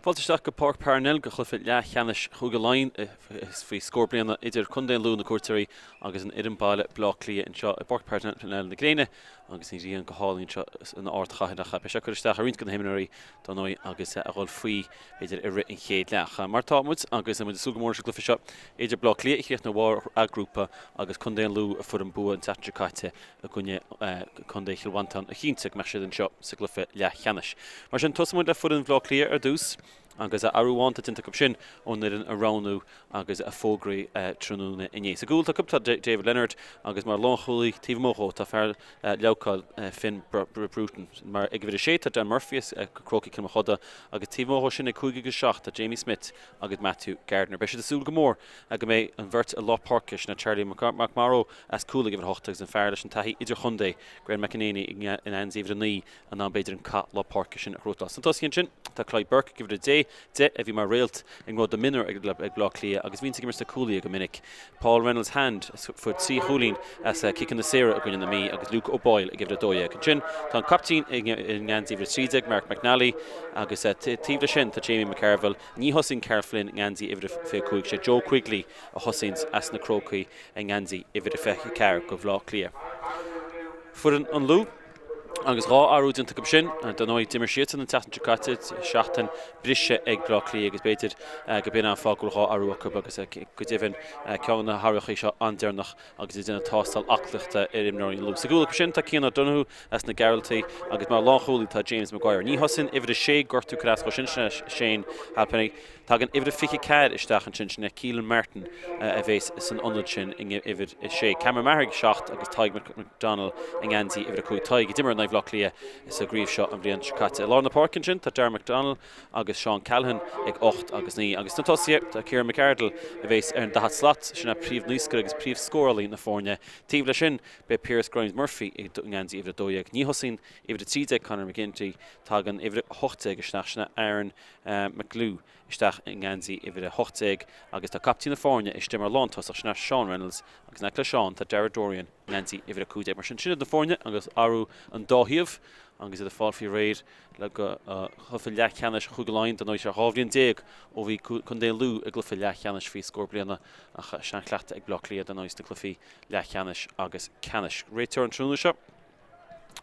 Fáilte isteach go Páirc Parnell go chluiche leathcheannais Chúige Laighean faoi scór bliana idir Contae an Lú, na cuairteoirí, agus an fhoireann baile Bleá Cliath anseo i bPáirc Parnell na gréine agus an ghrian go hálainn anseo san ardchathair ach beidh sé ag cur isteach ar roinnt de na himreoirí dar ndóigh agus a dhul faoi b'fhéidir i rith an chéad leath. Mar tá muid agus muid ag súil go mór leis an gcluiche seo idir Bleá Cliath a chríochnaigh ar bharr a grúpa agus Contae an Lú a fuair an bua an tseachtain seo caite i gcoinne Contae Chill Mhantáin a chinntigh go mbeadh siad anseo sa gcluiche leathcheannais. Mar sin, tosóidh muid le foireann Bhaile Átha Cliath ar dtús agus athrú amháin atá déanta acu sin ón fhoireann a roghnaíodh agus a fógraíodh tráthnóna inné. Sa gcúl atá acu tá David Leonard agus mar lánchúlaí taobh amuigh dhó tá fear Leamhcáin Finn Bruton. Mar ag uimhir a sé tá Dan Murphy as Crócaigh Cill Mochuda agus taobh amuigh dhó sin ag 5 agus 7 tá Jamie Smith agus Matthew Gardiner. Beidh siad ag súil go mór go mbeidh an bheirt i lár páirce, sin é Charlie McMorrow as cúl ag uimhir 8 agus an fear leis an taithí idirchontae, Graham McEnaney i ngeansaí uimhir 9, in ann b'fhéidir an cath lár páirce sin a ghnóthachtáil. Sna tosaithe ansin tá Clive Burke ag uimhir 10, 10 a bhí mar réalt i ngrád na mionúr ag Baile Átha Cliath agus bhíonns ag imirt sna cúlaithe go minic. Paul Reynolds Hand a fuair 3 chúilín as ciceanna saora i gcoinne na Mí agus Luke O'Boyle ag uimhir 12. Ansin tá an captaen i ngeansaí uimhir 13, Mark McNally agus taobh leis sin tá Jamie McCarville. Ní thosaíonn Karl Flynn i ngeansaí uimhir a 25, sé Joe Quigley a thosaíonns as na Crócaigh i ngeansaí uimhir a 24 go Bhaile Átha Cliath. Foireann an Lú agus 2 athrú déanta acu sin. Dar ndóigh, d'imir siadsan an tseachtain seo caite, seachtain briseadh ag Bleá Cliath agus b'fhéidir go b'in an fáth go bhfuil 2 athrú acu agus go deimhin ceann de na hathruithe seo an-deireanach agus ag déanamh tástáil aclaíochta ar imreoirí an Lú. Sa gcúl acu sin tá Cian O'Donoghue as na Gearaltaigh agus mar lánchúlaí tá James Maguire. Ní thosaíonn uimhir a sé, gortú ag cur as dhó sin, sin é Shane Halpenny. Tagann uimhir a 24 isteach ansin, sin é Keelan Martin a bhéas san ionad sin in uimhir a sé. Cameron Maher ag 7 agus Tadhg McDonnell i ngeansaí uimhir a 5. Tadhg a d'imir in aghaidh Bhaile Átha Cliath sa gcraobh seo an bhliain seo caite. I lár na páirce ansin tá Darragh McDonnell agus Seán Callahan ag 8 agus 9. Agus sna tosaithe, tá Ciarán McArdle a bhéas ar an daichead slat, sin é príomhnaoscaire agus príomhscórálaí na foirne. Taobh leis sin, beidh Piaras Grimes Murphy i ngeansaí uimhir 12. Ní thosaíonn uimhir 13 Conor McGinty, tagann uimhir 18 isteach, sin é Aaron McGlew isteach i ngeansaí uimhir 18 agus tá captaen na foirne istigh mar lántosach, sin é Seán Reynolds agus in aice le Seán tá Darragh Dorrian i ngeansaí uimhir 15. Mar sin, sin iad na foirne agus athrú an dá thaobh agus iad ag fáil faoi réir le go cluiche leathcheannais Chúige Laighean dar ndóigh sé 12 bhliain ó bhí Contae an Lú i gcluiche leathcheannais faoi scór bliana ach seanchleachtadh ag Bleá Cliath dar ndóigh sna cluichí leathcheannais agus ceannais. Réiteoir an tráthnóna seo,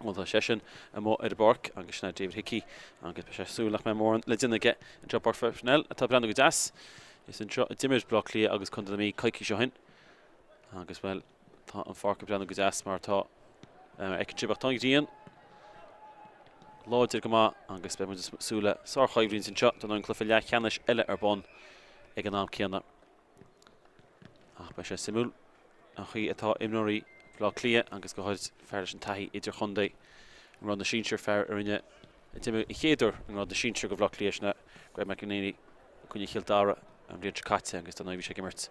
bhuel tá seisean amuigh ar an bpáirc agus sin é David Hickey agus beidh sé ag súil nach mbeidh mórán le déanamh aige anseo i bPáirc Pharnell atá ag breathnú go deas. Is anseo a d'imir Bleá Cliath agus Contae na Mí coicís ó shin agus bhuel Tá an pháirc ag breathnú go deas mar atá fheiceann sibh ach tá an ghrian láidir go maith agus beidh muid ag súil le sárchoimhlint anseo dar ndóigh an cluiche leathcheannais eile ar bun ag an am céanna. Ach beidh sé suimiúil an chaoi atá imreoirí Bhaile Átha Cliath agus go háirid fear leis an taithí idirchontae i ngrád na sinsear, fear a rinne a d'imir an chéad uair i ngrád na sinsear go Bhaile Átha Cliath sin é Greg McEnaney i gcoinne Chill Dara an bhliain seo caite agus dar ndóigh bhí sé ag imirt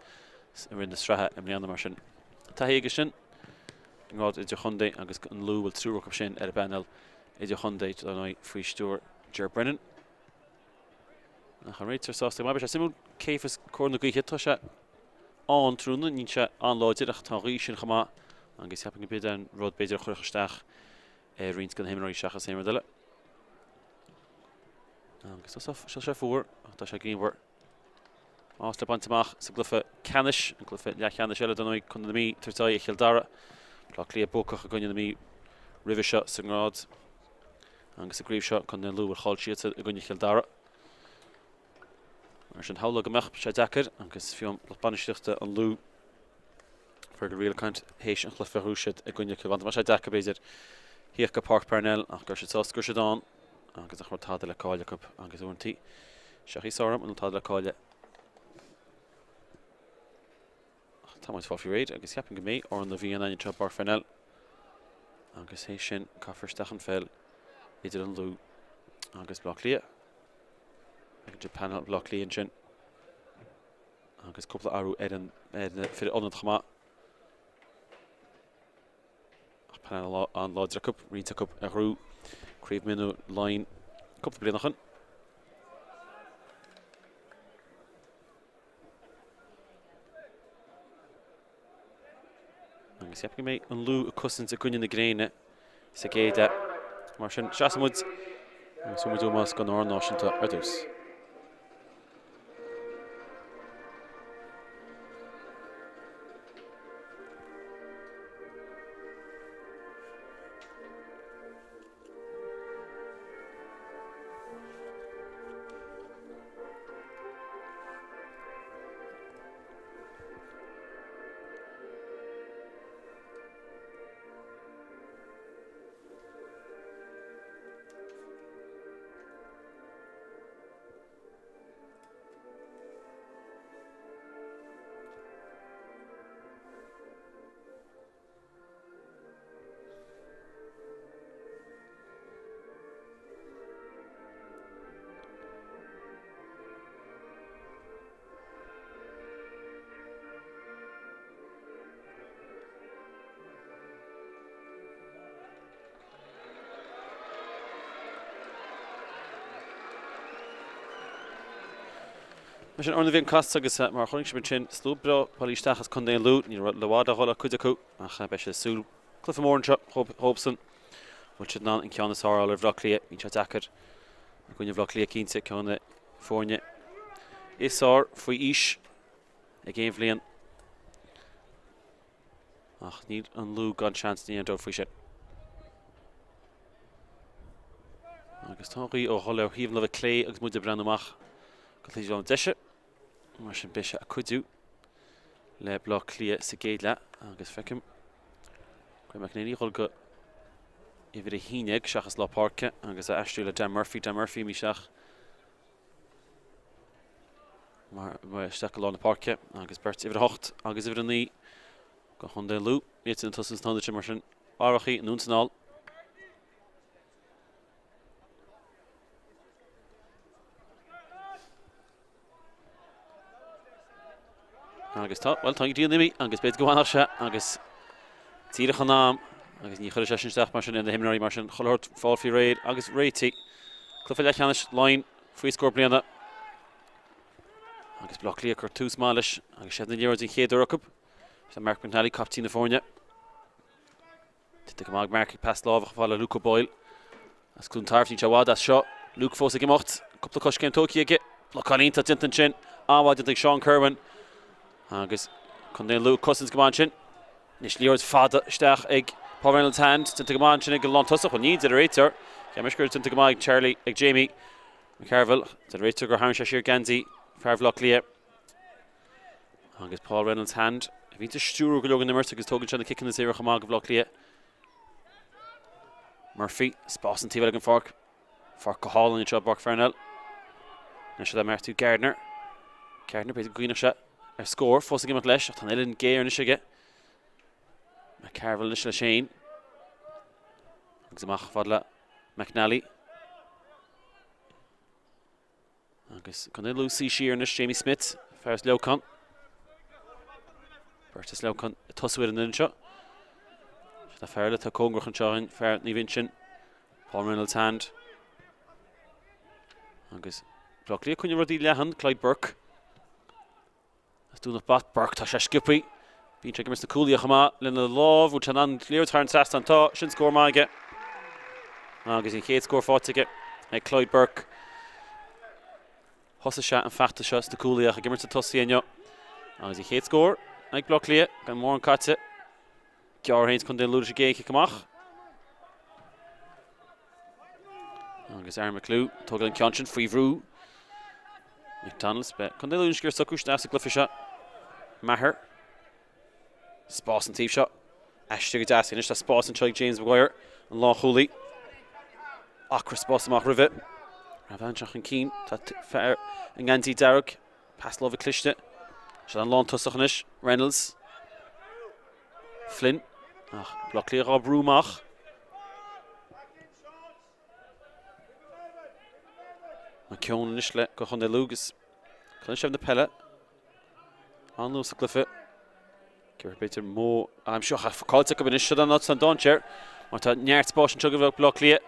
i rith na sraithe i mbliana mar sin. Taithí aige sin i ngrád idirchontae agus an Lú bhfuil triúr acu sin ar an bpainéal idirchontae dar ndóigh faoi stiúir Ger Brennan. Ach an réiteoir sásta go maith. Beidh sé suimiúil cé fós cóir na gaoithe. Tá sé ann tráthnóna, níl sé an-láidir ach tá an ghaoth sin chomh maith agus cheapfainn go b'in an rud b'fhéidir a chuirfeadh isteach ar roinnt de na himreoirí seachas aon rud eile. Agus tá sé fuar ach tá sé grianmhar. Áit le baint amach sa gcluiche ceannais, an cluiche leathcheannais eile dar ndóigh, Contae na Mí ag tabhairt aghaidh ar Chill Dara. Bleá Cliath buacach i gcoinne na Mí roimhe seo sa ngrád agus sa gcraobh seo, Contae an Lú ar chaill siadsan i gcoinne Chill Dara. Mar sin shamhlófá go mbeadh sé deacair agus fiú an lucht bainistíochta an Lú Fergal Reel ag caint théis an chluiche a ghnóthaigh siad i gcoinne Chill Mhantáin. Bheadh sé deacair b'fhéidir theacht go Páirc Parnell ach go raibh siad sásta go raibh siad ann agus nach raibh tada le cailleadh acu agus uaireanta seachas orm an bhfuil tada le cailleadh. Ach tá muid fáil faoi réir agus ceapaim go mbeidh ár na bhí an anseo i bPáirc Pharnell agus théis sin caithfear isteach an pheil idir an Lú agus Bleá Cliath. Idir painéal Bhaile Átha Cliath ansin. Agus cúpla athrú ar an ar na fir ionaid chomh maith. Ach painéal an-láidir acu, roinnt acu a ghnóthaigh Craobh Mionúr Laighean cúpla bliain ó shin. Agus ceapaim go mbeidh an Lú ag cosaint i gcoinne na gréine sa gcéad leath. Mar sin, seasfaidh muid agus gheobhaidh muid ómós don amhrán náisiúnta ar dtús. Mar sin, ar na bhíonn casta agus mar a chonaic sibh ansin, slua breá bailithe isteach as Contae an Lú. Níl i bhfad le dhul ag cuid acu ach beidh siad ag súil cluiche mór anseo dhóibhsean. Bhfuil siad in ann an ceann is fearr a fháil ar Bhaile Átha Cliath? Bíonn sé deacair i gcoinne Bhaile Átha Cliath cinnte, ceann de na foirne is fearr faoi aois ag aon bhliain. Ach níl an Lú gan seans, níl aon dabht faoi sin. Agus tá an ghaoth ó dhul ar thaobh na láimhe clé agus muid ag breathnú amach go taobh na láimhe deise. Mar sin beidh sé ag cuidiú le Baile Átha Cliath sa gcéad leath agus feicim Graham McEnany ag dul go uimhir 11 seachas lár páirce agus a aistriú le Dan Murphy. Dan Murphy imithe isteach mar isteach go lár na páirce agus beirt uimhir 8 agus uimhir 9 go Chontae Lú. Iad sin ag tosú san ionad sin mar sin árachaí anonn is anall. Agus tá, bhuel, tá an ghrian imithe agus b'fhéidir go bhfanfadh sé agus díreach in am agus ní chuirfidh sé sin isteach mar sin ar na himreoirí mar sin chuile shórt fáil faoi réir agus réitigh. Cluiche leathcheannais Laighean faoi scór bliana agus Baile Átha Cliath ag cur tús maith leis agus seilbh na liathróide den chéad uair acu. Tá Mark McNally, captaen na foirne. Déanta go maith ag Mark ag pas láimhe chomh fada le Luke O'Boyle. As Cluain Tairbh, níl sé i bhfad as seo. Luke fós ag imeacht. Cúpla coiscéim tógtha aige. Blocáil iontach déanta ansin. An-mhaith déanta ag Seán Kirwan. Agus Contae an Lú ag cosaint go maith ansin. Anois liathróid fada isteach ag Paul Reynolds Hand. Déanta go maith ansin ag an lántosach. Bhuel ní, deir an réiteoir. Cheap mise go raibh déanta go maith ag Charlie, ag Jamie McCarville. Deir an réiteoir gur tharraing sé siar geansaí fear Bhaile Átha Cliath. Agus Paul Reynolds Hand a bhíonns ag stiúradh go leor den imirt agus tógann sé na ciceanna saora chomh maith do Bhaile Átha Cliath. Murphy, spás an taobh eile den pháirc. Pháirc go hálainn anseo i bPáirc Pharnell. Anois le Matthew Gardner. Gardner, b'fhéidir go gcuimhneodh sé ar scór, fós ag imeacht leis, ach tá an uillinn géar anois aige. McCarville anois leis féin. Agus amach fad le McNally. Agus Contae Lú suí siar anois, Jamie Smith, fear as Leamhcán. Beirt as Leamhcán ag tosú ar an fhoireann seo. Tá fear eile atá cóngarach anseo againn, fear Naomh Uinseann, Paul Reynolds Hand. Agus Baile Átha Cliath ag coinneáil rudaí leathan, Clyde Burke. As Domhnach Bat, Burke, tá sé sciobtha. Bíonn sé ag imirt sna cúlaithe chomh maith lena lámh. Bhfuil sé in ann an liathróid thar an trasnán? Tá. Sin scór maith aige. Agus an chéad scór faighte aige ag Clyde Burke. Thosaigh sé an feachtas seo sna cúlaithe ach ag imirt sna tosaithe inniu. Agus an chéad scór ag Baile Átha Cliath gan mórán caite. Gearr a théanns Contae an Lú leis an gcéad chic amach. Agus Aaron McClue tógann an ceann sin faoi bhrú. McDonald's beidh Contae Lú anois ag iarraidh socrú isteach sa gcluiche seo. Maher. Spás an taobh seo. Aistrigh go deas anois tá spás anseo ag James Maguire, an lánchúlaí. Acra spás amach roimhe. Raibh anseo chun cinn. Tá fear i ngeansaí dearg. Pas láimhe cliste. Seo an lántosach anois, Reynolds. Flynn. Ach Baile Átha Cliath á brú amach. McKeown anois le go Chontae Lú agus coinnigh seilbh na peile. An-luath sa gcluiche. Céard b'fhéidir mó aimsir fáilte acu anois seo an san dainséar mar tá neart spáis anseo go Baile Átha Cliath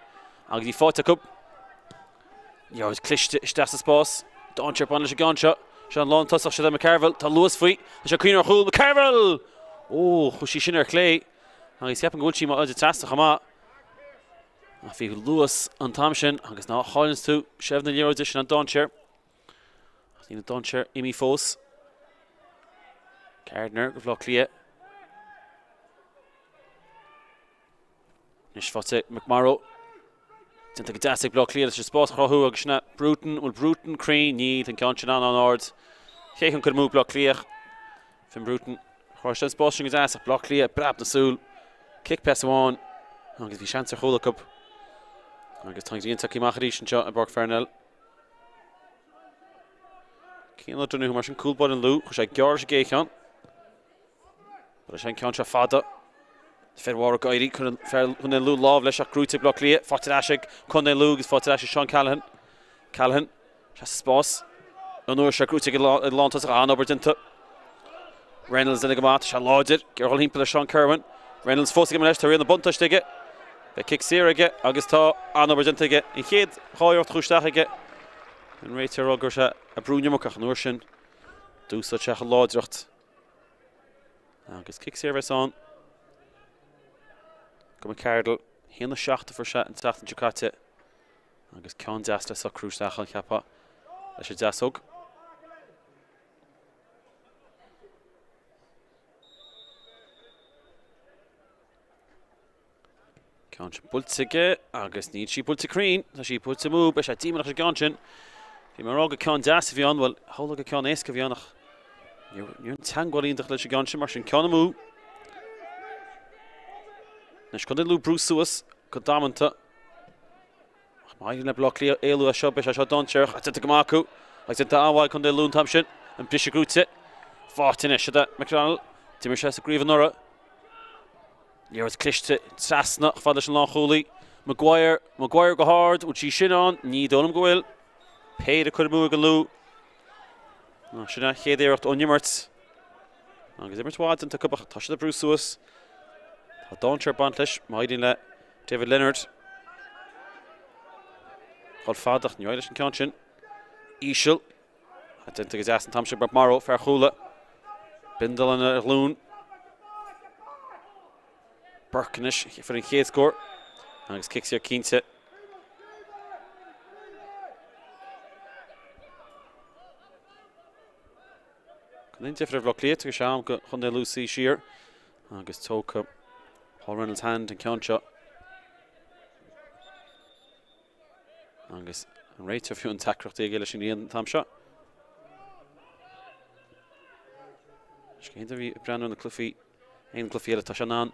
agus í faighte acu. Liathróid cliste isteach sa spás. Dainséar bain leis an gceann seo. Seo an lántosach seo le McCarville. Tá luas faoi. Tá sé ag cuimhneamh ar chúl. McCarville! Ó, chuaigh sí sin ar chlé. Agus ceapaim go bhfuil sí idir trasna chomh maith. Ach bhí luas an t-am sin agus ná chailleann tú seilbh na liathróide sin an dainséar. Ach níl an dainséar imithe fós. Gardner go Bhaile Átha Cliath. Anois faighte McMorrow. Déanta go deas ag Baile Átha Cliath leis an spás a chruthú agus sin é Bruton. Bhfuil Bruton cruinn? Níl. Tá an ceann sin an-ard. Cé chun cur amú Baile Átha Cliath? Finn Bruton. Chruthaigh sé an spás sin go deas ach Baile Átha Cliath breab na súl. Cic pas amháin agus bhí seans ar chúl acu. Agus tá an ghrian tagtha amach arís anseo i bPáirc Pharnell. Cian O'Donoghue mar sin cúl báire an Lú, chuir sé gearr leis an gcéad cheann. Buail sé an ceann seo fada. Fir Mhár ag éirí, cuireann fear Chontae an Lú lámh leis ach gnóite ag Baile Átha Cliath, faighte ar ais ag Contae an Lú agus faighte ar ais ag Seán Callaghan. Callaghan, sé sa spás. An uair seo gnóite ag an lántosach, an-obair déanta. Reynolds duine go maith, tá sé láidir, ag dul thimpeall ar Seán Kirwan. Reynolds fós ag imeacht leis, tá riail na buntáiste aige. Beidh cic saor aige agus tá an-obair déanta aige. An chéad dhá iarracht a chuaigh isteach aige. An réiteoir ag rá go raibh sé ag brú an iomarca ach an uair sin d'úsáid sé a láidreacht. Agus cic saor a bheas ann go McCardle. 1-7 a fuair sé an tseachtain seo caite agus ceann deas le socrú isteach ann cheapfá leis an deasóg. Ceann sin buailte aige agus níl sí buailte cruinn, tá sí buailte amú, beidh sé díomách leis an gceann sin. Bhí mé ag rá gur ceann deas a bhí ann, bhuel, shamhlófá gur ceann éasca a bhí ann ach ní raibh an teagmháil iontach leis an gceann sin, mar sin ceann amú. Anois Contae Lú ag brú suas go damanta. Ach má éiríonn le Baile Átha Cliath éalú as seo, beidh sé seo dainséarach. Ach déanta go maith acu agus déanta an-mhaith ag Contae Lú an t-am sin. An briseadh gnóite. Faighte anois ag McDonnell. D'imir sé sa gcraobh anuraidh. Liathróid cliste trasna chomh fada leis an lánchúlaí. Maguire, Maguire go hard. Bhfuil sí sin ann? Ní dóigh liom go bhfuil. Péire curtha amú ag an Lú. Sin a chéad iarracht ón imirt. Agus imirt mhaith déanta acu ach tá siad ag brú suas. Tá dainséar ag baint leis má éiríonn le David Leonard. Dul fada ach níor éirigh leis an ceann sin. Íseal. Déanta go deas an t-am sin McMorrow, fear Chuala. Bindeal ina ghlúin. Burke anois fuair an chéad scór agus cic saor cinnte. Gan aon difear ar Bhaile Átha Cliath, tabharfaidh sé am go Chontae Lú suí siar agus tógfaidh Paul Reynolds Hand an ceann seo. Agus an réiteoir fiú an deacrachtaí aige leis an ngrian an t-am seo. Scéin a bhí ag breathnú ar na cluichí, aon cluichí eile, tá sé in ann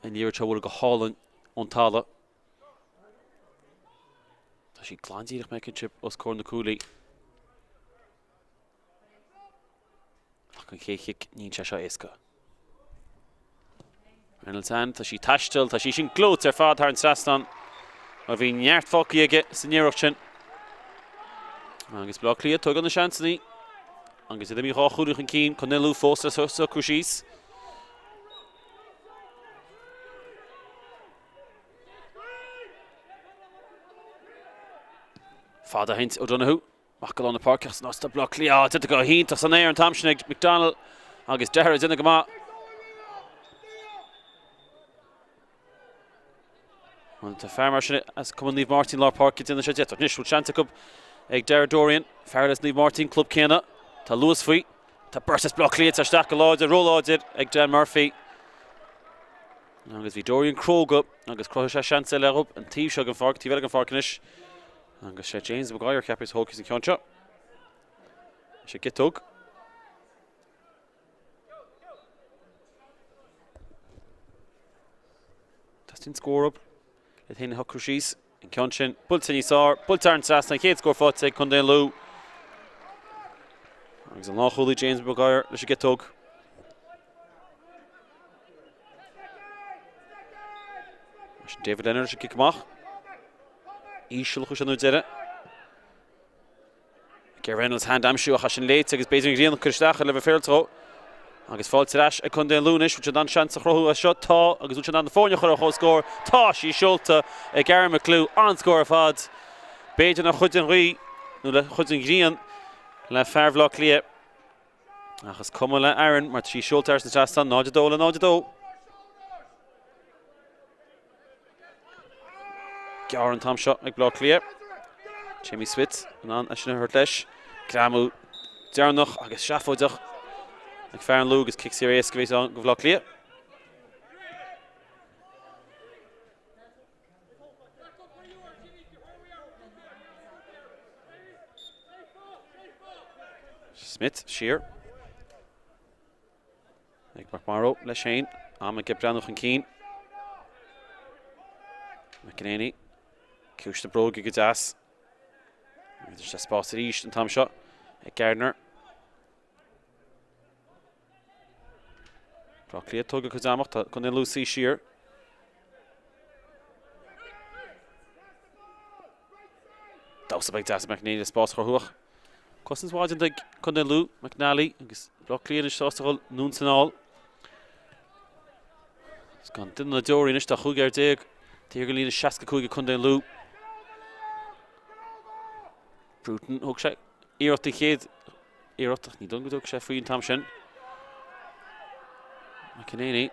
an liathróid seo a bhualadh go hálainn ón talamh. Tá sí glan díreach mé cinnte os comhair na cuaillí. Ach an chéad chic, níl sé seo éasca. Reynolds Hand, tá sí ag taisteal, tá sí sin gleoite ar fad thar an trasnán. Mar bhí neart fágtha aige san iarracht sin. Agus Baile Átha Cliath, tógáil na seansanna. Agus iad imithe dhá chúilín chun cinn, Contae Lú fós le socrú síos. Fada a sheinnt O'Donoghue. Amach go lár na páirce ach san áit Baile Átha Cliath. Déanta go hiontach san aer an t-am sin ag McDonnell agus Dehera ag déanamh go maith. Bhuel, tá fear mar sin as Cumann Naomh Máirtín lár páirce déanann sé déanta. Anois bhfuil seans acu ag Dara Dorian, fear as Naomh Máirtín, club céanna. Tá luas faoi. Tá beirt as Baile Átha Cliath isteach go láidir, róláidir ag Dan Murphy. Agus bhí Dorian cróga agus chruthaigh sé seans eile dhóibh an taobh seo den pháirc, taobh eile den pháirc anois. Agus sé James Maguire cheapfá a thógfaidh an ceann seo. Sé giotóg. Teastaíonn scór uathu iad féin a shocrú síos. An ceann sin buailte níos fearr, buailte thar an trasnán, an chéad scór faighte ag Contae an Lú. Agus an lánchúlaí James Maguire leis an gciotóg. Sin David Leonard leis an gcic amach. Íseal a chuaigh sé ar deireadh. Ger Reynolds Hand aimsiú ach sin léite agus b'fhéidir an ghrian ag cur isteach ar leibhéal féarailte dhó. Agus fáilte ar ais ag Contae an Lú anois, bhfuil siad in ann seans a chruthú as seo? Tá, agus bhfuil siad in ann na foirne a chur ar comhscór? Tá sí seolta ag Aaron McClew, an-scór ar fad. B'fhéidir nár chuidigh an ghaoth, nó le chuidigh an ghrian le fear Bhaile Átha Cliath. Ach is cuma le Aaron mar tá sí seolta thar an trasnán, 0-2 le 0-2. Gearr an t-am seo ag Baile Átha Cliath. Jamie Smith in ann é sin a thabhairt leis. Greamú deireanach agus seafóideach ag fear an Lú agus cic saor éasca a bheas ann go Bhaile Átha Cliath. Smith siar. Ag McMorrow leis féin, am aige breathnú chun cinn. McEnaney, ciumhais na bróige go deas. Agus sé spás arís an t-am seo ag Gardner. Baile Átha Cliath tógáil cuid ama ach tá Contae an Lú suí siar. Damhsa beag deas ag McEnaney le spás a chruthú ach cosaint mhaith déanta ag Contae an Lú, McNally agus Baile Átha Cliath anois sásta dhul anonn is anall. Is gan duine ná deoraí anois tá 15 fhear taobh thiar den líne 65 ag Contae an Lú. Bruton, thug sé iarracht an chéad iarracht ach ní dóigh liom go dtug sé faoi an t-am sin. McEnaney.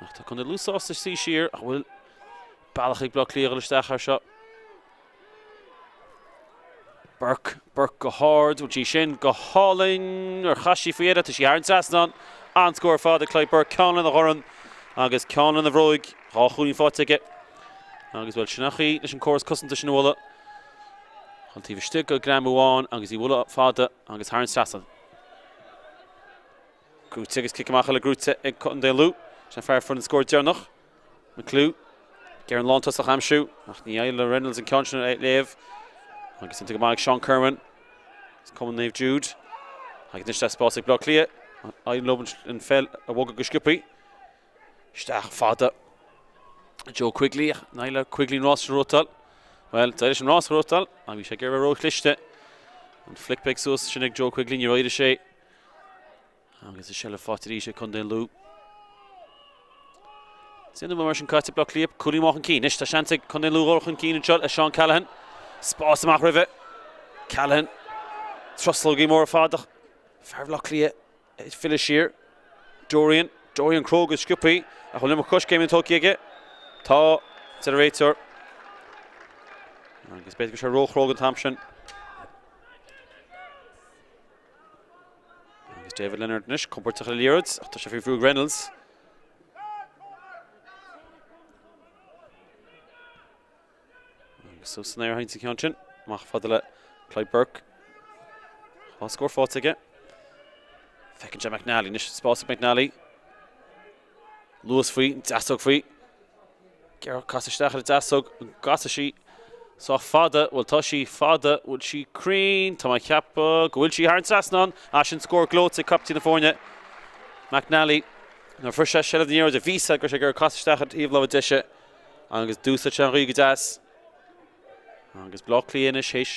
Ach tá Contae Lú sásta suí siar ach bhfuil bealach ag Bleá Cliath dhul isteach air seo. Burke, Burke go hard, bhfuil sí sin go hálainn, ar chas sí faoi dheireadh, tá sí thar an trasnán, an-scór ar fad ag Clive Burke, ceann lena dhorn agus ceann lena bhróig, 2 chúilín faighte aige. Agus bhuel, sin an chaoi leis an córas cosanta sin a bhualadh. Chun taobh istigh go greim amháin agus í bhualadh fada agus thar an trasnán. Gnóite agus cic amach eile gnóite ag Contae Lú. Sin an fear a fuair an scór deireanach. McClew ag iarraidh an lántosach a aimsiú ach ní éiríonn le Reynolds an ceann sin a léamh. Agus déanta go maith ag Seán Kirwan. As Cumann Naomh Jude. Agus anois tá spás ag Bleá Cliath. Éiríonn leo an pheil a bhogadh go sciobthaí. Isteach fada. Joe Quigley, ach an éireoidh le Quigley an rás sin a ghnóthachtáil. Bhuel, d'éirigh leis an rás a ghnóthachtáil ach bhí sé ag iarraidh a bheith róchliste. An flic beag suas sin ag Joe Quigley, níor éirigh sé. Agus an seilbh faighte arís ag Contae Lú. Déanamh mar sin caite Bleá Cliath, cúilín amháin chun cinn. Anois tá seans ag Contae Lú dhul chun cinn anseo le Seán Callaghan. Spás amach roimhe. Callaghan. Truslógaí móra fada. Fear Bhaile Átha Cliath ag filleadh siar. Dorian. Dorian cróga sciobthaí. Ach bhfuil iomarca coiscéimeanna tógtha aige? Tá, deir an réiteoir. Agus b'fhéidir go raibh sé róchróga an t-am sin. Agus David Leonard anois, compordach le liathróid, ach tá sé faoi bhrú ag Reynolds. Agus suas san aer a théann an ceann sin, amach fada le Clive Burke. Tá scór faighte aige. Feiceann sé McNally, anois spás ag McNally. Luas faoi, deasóg faoi. Ag iarraidh casadh isteach ar an deasóg, an gcasfaidh sí sách fada, bhuel tá sí fada, bhfuil sí cruinn, tá mé ag ceapadh go bhfuil sí thar an trasnán, ah sin scór gleoite ag captaen na foirne, McNally, nuair a fuair sé seilbh na liathróide, bhí a fhios aige go raibh sé ag iarraidh casadh isteach ar thaobh láimhe deise agus d'úsáid sé an ghaoth go deas. Agus Baile Átha Cliath anois théis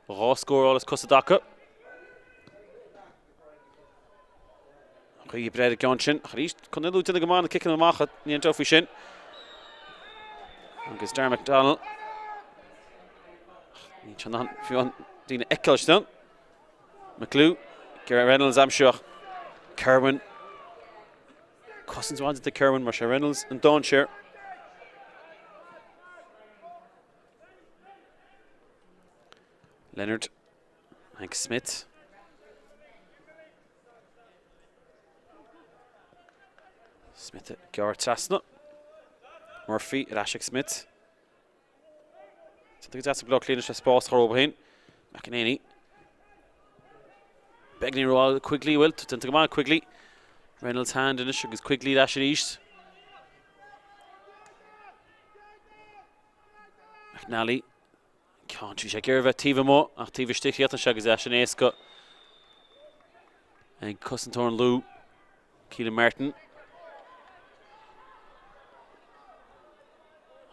2 scór a fháil as cos i dtaca. Gaoth breá ar an gceann sin. Ach arís, Contae Lú ag déanamh go maith na ciceanna amach, níl aon dabht faoi sin. Agus Darren McDonnell. Níl sé in ann fiú an daoine a fheiceáil istigh ann. McClew, Gary Reynolds aimsiú ach Kirwan. Cosaint mhaith de Kirwan mar sé Reynolds an dainséar. Leonard Hank Smith. Smith ag gearradh trasna. Murphy ar ais ag Smith. Tá go deas ag Bleá Cliath anois le spás a chur rompu féin. McEnaney. Beagáinín rófhada Quigley bhfuil déanta go maith Quigley. Reynolds hand anois agus Quigley ar ais arís. McNally. Ceann, bhí sé ag iarraidh a bheith taobh amuigh ach taobh istigh chríochnaigh sé agus é sin éasca ag cosantóir an Lú, Keelan Martin.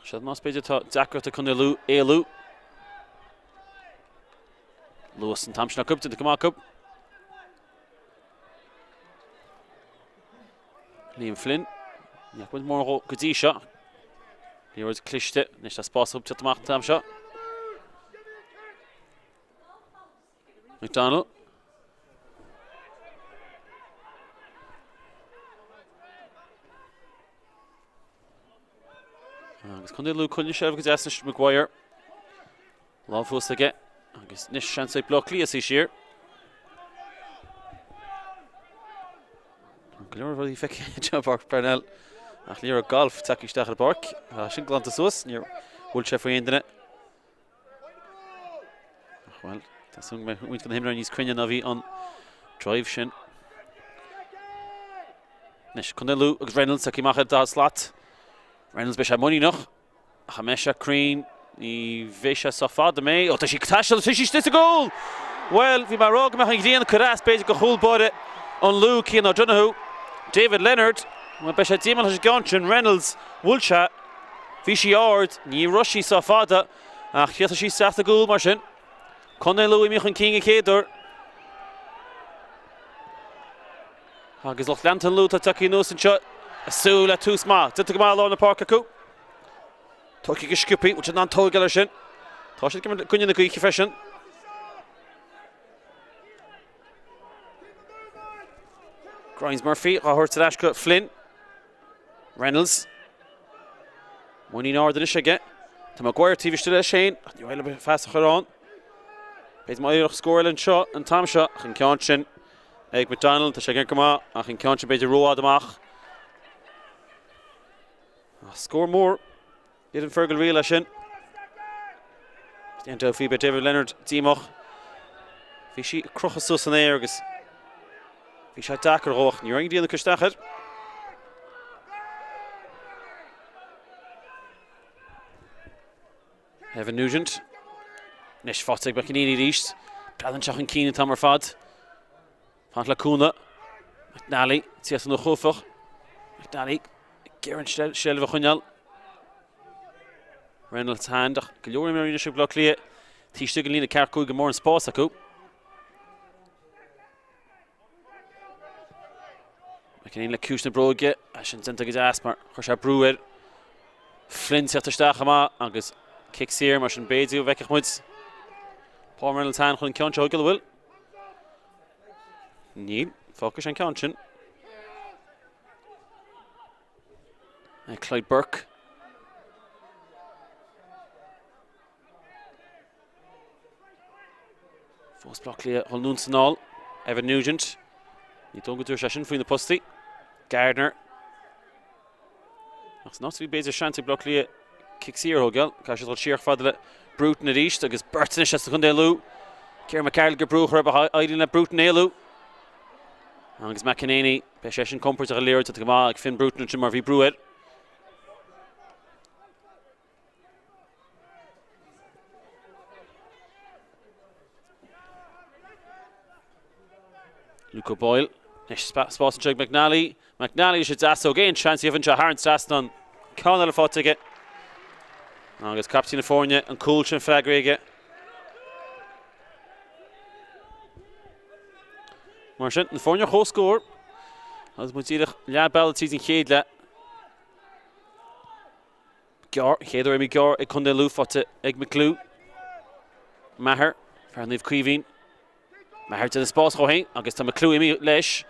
Seo más b'fhéidir tá deacracht ag Contae Lú éalú. Luas an t-am sin acu, déanta go maith acu. Liam Flynn. Ní fhaca muid mórán dhó go dtí seo. Liathróid cliste. Anois tá spás acu teacht amach an t-am seo. McDonnell. Agus Contae Lú coinnithe seilbh go deas anois Maguire. Lámh thuas aige agus anois seans ag Bleá Cliath suí siar. Tá go leor rudaí feicthe anseo i bPáirc Parnell ach liathróid gailf tagtha isteach ar an bpáirc. Tá sin glanta suas, níor bhuail sé faoi aon duine. Ach bhuel, tá súil go mbeidh roinnt de na himreoirí níos cruinne ná bhí an drive sin. Anois Contae Lú agus Reynolds tagtha amach ar an daichead slat. Reynolds beidh sé muiníneach. Ach an mbeidh sé cruinn? Ní bheidh sé sách fada, an mbeidh? Ó, tá sí ag taisteal, tá sí istigh sa gcúl! Bhuel, bhí mé ag rá go mbeadh an ghrian ag cur as, b'fhéidir, do chúl báire an Lú, Cian O'Donoghue. David Leonard, bhuel, beidh sé díomách leis an gceann sin. Reynolds, bhuail sé, bhí sí ard, ní raibh sí sách fada, ach chríochnaigh sí isteach sa gcúl mar sin. Contae Lú imithe chun cinn den chéad uair. Agus lucht leanta an Lú atá tagtha anuas anseo ag súil le tús maith. Déanta go maith i lár na páirce acu. Tógtha go sciobtha, bhfuil siad in ann tógáil air sin? Tá siad ag imirt i gcoinne na gaoithe freisin. Grimes Murphy á thabhairt ar ais go Flynn. Reynolds. Muinín ard anois aige. Tá Maguire taobh istigh leis féin ach ní raibh le phas a chur ann. B'fhéidir má éireodh scór eile anseo an t-am seo ach an ceann sin ag McDonald, tá sé ag go maith ach an ceann sin b'fhéidir rófhada amach. Scór mór. Deireann Fergal Reel leis sin. Déan faoi beidh David Leonard díomách. Bhí sí ag crochadh suas san aer agus bhí sé deacair dhó ach ní raibh aon ghrian acu isteach air. Evan Nugent. Anois faighte ag McEneaney arís. Breathnaíonn sé chun cinn an t-am ar fad. Fanacht le cúnamh. McNally, tíos an chuafach. McNally ag iarraidh an seilbh a choinneáil. Reynolds Hand ach go leor imreoirí anois ag Baile Átha Cliath taobh istigh den líne ceathracha 5 go mórán spás acu. McEneaney le ciumhais na bróige, é sin déanta go deas mar chuir sé brú ar Flynn teacht isteach chomh maith agus cic saor mar sin b'fhéidir go bhfeicfeadh muid Paul Reynolds Hand chun an ceann seo a thógáil, an bhfuil? Níl. Fágfaidh sé an ceann sin. Clyde Burke. Fós Baile Átha Cliath anonn is anall. Evan Nugent. Ní dóigh go dtabharfaidh sé sin faoi na postaí. Gardner. Ach san áit a bhí b'fhéidir seans ag Baile Átha Cliath cic saor a thógáil, caithfidh siad dul siar chomh fada le Bruton arís agus beirt anois as Contae Lú. Ciarán McCardle ag brú chur ach éiríonn le Bruton éalú. Agus McEnaney, beidh sé sin compordach an liathróid go maith ag Finn Bruton ansin mar bhí brú air. Luke O'Boyle. Anois spás anseo ag McNally. McNally leis an deasóg. Aon seans gheobhann sé thar an trasnán. Ceann eile faighte aige. Agus captaen na foirne an cúl sin freagraithe aige. Mar sin, na foirne ar comhscór. Agus muid díreach leath bealaigh tríd an chéad leath. Gearr, an chéad uair imithe gearr ag Contae Lú faighte ag McClue. Maher, fear Naomh Caoimhín. Maher ag déanamh spás dhó féin agus tá McClue imithe leis.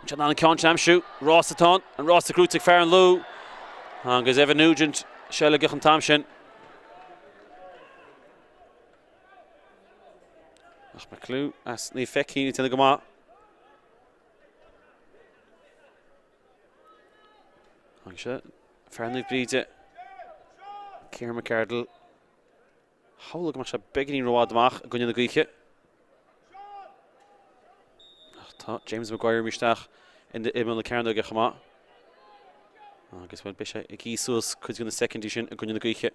An in ann an ceann sin a aimsiú. Rás atá ann, an rás gnóthaithe ag fear an Lú. Agus Evan Nugent seilgeach an t-am sin. Ach McClue as Naomh Feichín ag déanamh go maith. Agus seo fear Naomh Bríde, Ciarán McArdle. Shamhlóinn go mbeadh sé beagáinín rófhada amach i gcoinne na gaoithe. Ach tá James Maguire imithe isteach in imeall na cearnóige chomh maith. Agus bhuel, beidh sé ag ithe suas cuid de na soicindí sin i gcoinne na gaoithe.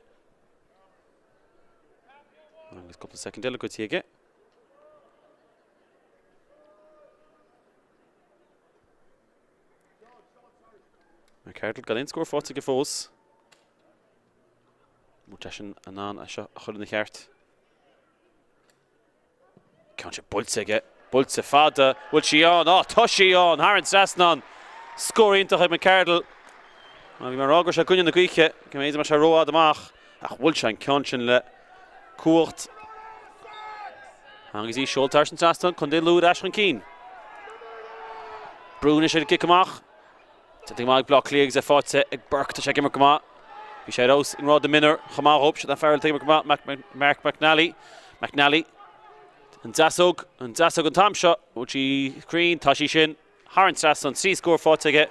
Agus cúpla soicind eile goidte aige. McArdle gan aon scór faighte aige fós. An bhfuil seisean in ann é seo a chur ina cheart. Ceann seo buailte aige. Buailte fada. Bhfuil sí ann? Á, tá sí ann! Thar an trasnán. Scór iontach ag McArdle. Bhí mé ag rá go raibh sé i gcoinne na gaoithe, go mb'fhéidir go mbeadh sé rófhada amach. Ach bhuail sé an ceann sin le cumhacht agus í seolta thar an trasnán, Contae Lú ar ais chun cinn. Brú anois ar an gcic amach. Déanta go maith ag Bleá Cliath agus é faighte ag Burke. Tá sé ag imirt go maith. Bhí sé ar fheabhas i ngrád na mionúr chomh maith dhóibh. Siad an fear eile atá ag imirt go maith, Mark McNally. McNally. An deasóg, an deasóg an t-am seo. Bhfuil sí cruinn? Tá sí sin. Thar an trasnán, 3 scór faighte aige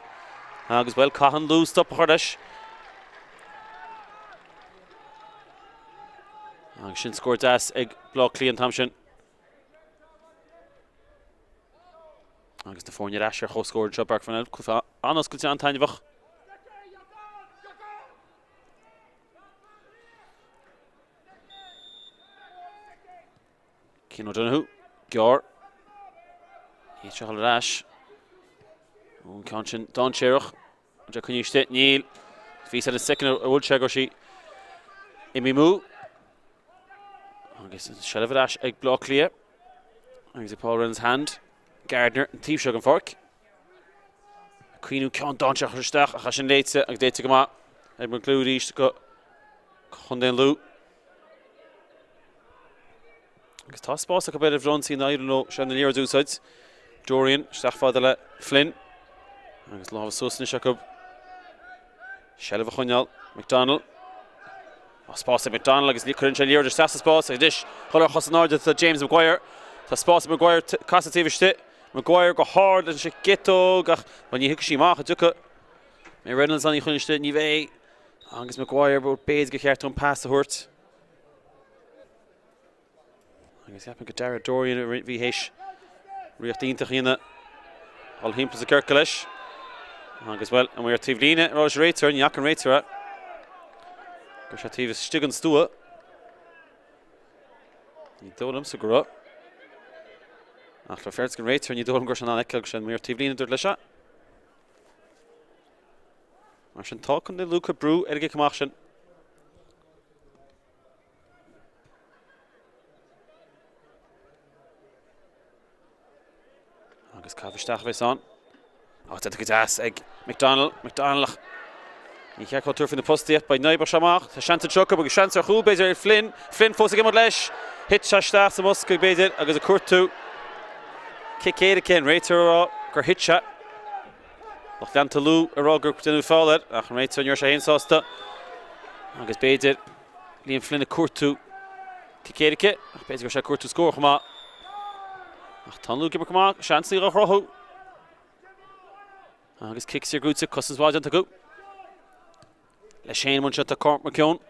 agus, bhuel, caitheann Lú stop a chur leis. Agus sin scór deas ag Bleá Cliath an t-am sin. Agus na foirne ar ais ar chomhscór anseo i bPáirc Pharnell. Cluiche an-oscailte, an-taitneamhach. Cian O'Donoghue, gearr. Ní seo ar ais. Ón ceann sin dainséarach. An sé coinnithe istigh? Níl. Bhí sé an soicind a bhuail sé go raibh sí imithe amú. Agus an seilbh ar ais ag Bleá Cliath. Agus ag Paul Reynolds Hand. Gardner an taobh seo den pháirc. Cuimhniú ceann dainséarach a chur isteach ach é sin léite agus léite go maith ag McClue arís go Contae an Lú. Agus tá spás acu ar an bhfrionsaí an éiríonn leo sin an liathróid a úsáid. Dorian isteach fada le Flynn. Agus lámha suas anois acu. Seilbh a choinneáil. McDonnell. Tá spás ag McDonnell agus cuireann sé liathróid isteach sa spás agus anois dul ar chos in airde tá James Maguire. Tá spás ag Maguire casadh taobh istigh. Maguire go hard leis an gciotóg ach bhuel ní thiocfaidh sí amach an dtiocfaidh? Mbeidh Reynolds in ann í a choinneáil istigh? Ní bheidh. Agus Maguire b'fhéidir gur cheart dó an pas a thabhairt. Agus ceapaim gur Dara Dorian a bhí théis ríocht iontach a dhéanamh dul thimpeall sa ciorcal leis. Agus bhuel, an ar taobh líne a raibh leis an réiteoir, ní fhaca an réiteoir é. Go raibh sé taobh istigh den stua. Ní dóigh liomsa go raibh. Ach le féachaint don réiteoir, ní dóigh liom go raibh sé in ann a fheiceáil go raibh sé ar taobh líne dúirt leis é. Mar sin tá Contae Lú ag cur brú ar an gcic amach sin. Agus caitheamh isteach a bheas ann. Ach déanta go deas ag McDonnell. McDonnell ach ní cheart dó tabhairt faoi na postaí ach beidh Naoibh seo amach. Tá seans anseo acu agus seans ar chúl b'fhéidir ar Flynn. Flynn fós ag imirt leis. Thit sé isteach sa mbosca b'fhéidir agus ag cuartú cic éirice an réiteoir a rá gur thit sé. Lucht leanta Lú ag rá gur déanadh feall air ach an réiteoir ní raibh sé féin sásta agus b'fhéidir Liam Flynn ag cuartú cic éirice ach b'fhéidir go raibh sé ag cuartú scór chomh maith. Ach tá an Lú ag imirt go maith, seans á chruthú. Agus cic saor gnóthaithe, cosaint mhaith déanta acu. Leis féin anseo tá Cormac McKeown.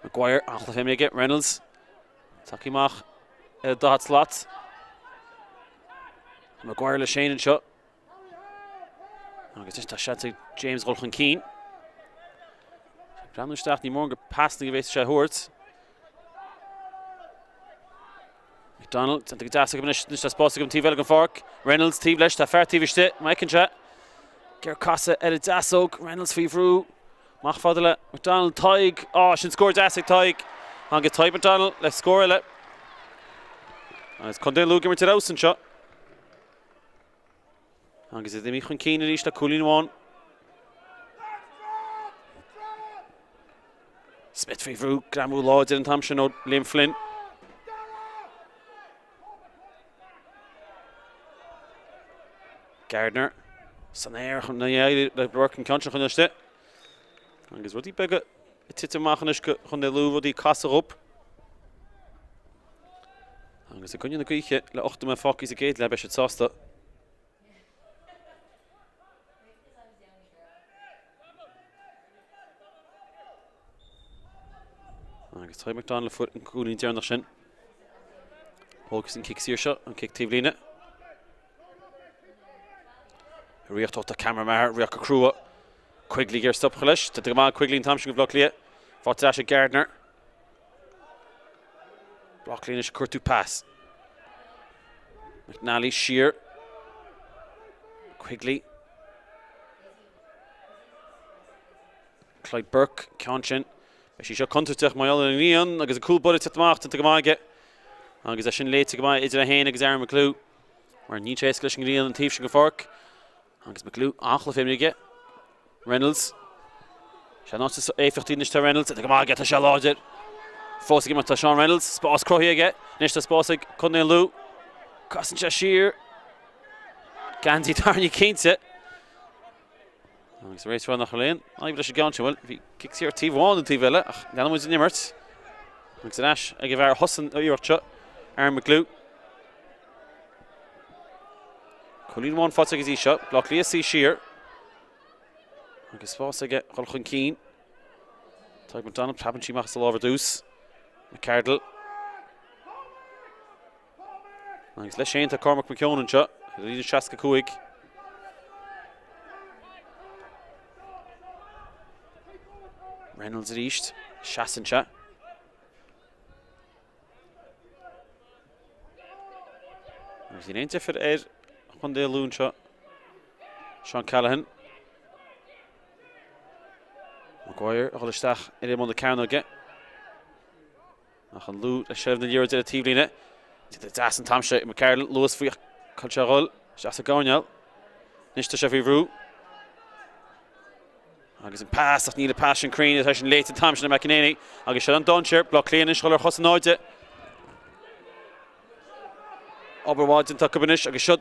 Maguire, an-chluiche imeartha aige, Reynolds. Tagtha amach ar an 40 slat. Maguire leis féin anseo. Agus anois tá seans ag James dhul chun cinn. Breathnú isteach, ní mór gur pasanna a bheas sé a thabhairt. McDonnell, déanta go deas acu anois, anois tá spás acu an taobh eile den pháirc. Reynolds taobh leis, tá fear taobh istigh, má fheiceann sé. Géar casadh ar an deasóg, Reynolds faoi bhrú. Amach fada le McDonnell, Tadhg, á, sin scór deas ag Tadhg. Agus Tadhg McDonnell le scór eile. Agus Contae Lú ag imirt ar fheabhas anseo. Agus iad imithe chun cinn arís le cúilín amháin. Smith faoi bhrú, greamú láidir an t-am sin ó Liam Flynn. Gardner san aer chun na le Burke an ceann sin chun istigh. Agus rudaí beaga ag titim amach anois do Chontae Lú, rudaí ag casadh dhóibh. Agus i gcoinne na gaoithe le 8 nóiméad fágtha sa gcéad leath beidh siad sásta. Agus Tadhg McDonnell a fuair an cúilín deireanach sin. Thógas an cic saor seo, an cic taobh líne. Riocht ó Cameron Maher, riocht go crua. Quigley ag iarraidh stop a chur leis. Déanta go maith Quigley an t-am sin do Bhaile Átha Cliath. Faighte ar ais ag Gardner. Baile Átha Cliath anois ag cuartú pas. McNally siar. Quigley. Clyde Burke, ceann sin. Beidh sí seo contúirteach mar gheall ar an ngrian agus an cúl báire ag teacht amach, déanta go maith aige. Agus é sin léite go maith idir é féin agus Aaron McGlew. Mar níl sé éasca leis an ngrian an taobh sin den pháirc. Agus McGlew an-chluiche imeartha aige. Reynolds. Sé an áit is éifeachtaí anois tá Reynolds. Go maith aige, tá sé láidir. Fós ag imirt tá Sean Reynolds. Spás cruthaithe aige. Anois tá spás ag Contae Lú. Casann sé siar. Geansaí tarraingthe cinnte. Agus réiteoir nach bhfuil aon fhadhb leis an gceann sin. Bhuel, bhí cic saor taobh amháin an taobh eile ach leanann muid an imirt. Agus ar ais ag an bhfear a thosaigh an iarracht seo, Aaron McGlew. Cúilín amháin faighte go dtí seo, Baile Átha Cliath suí siar. Agus spás aige dhul chun cinn. Tadhg McDonald preabann sí amach as a lámh ar dtús. McCardle. Agus leis féin tá Cormac McKeown anseo, ar líne 65. Reynolds arís, seasann sé. Agus níl aon difear ar Chontae Lú anseo. Sean Callahan. Maguire a dhul isteach ar imeall na cearnóige. Ach an Lú le seilbh na liathróide ar an taobhlíne. Déanta deas an t-am seo ag McCardle, luas faoi ach caithfidh sé a dhul isteach sa gcoirnéal. Anois tá sé faoi bhrú. Agus an pas, ach níl an pas sin cruinn, tá sin léite an t-am sin ag McEnaney. Agus seo an dainséar, Baile Átha Cliath anois ag dul ar chos in airde. Obair mhaith déanta acu anois agus seo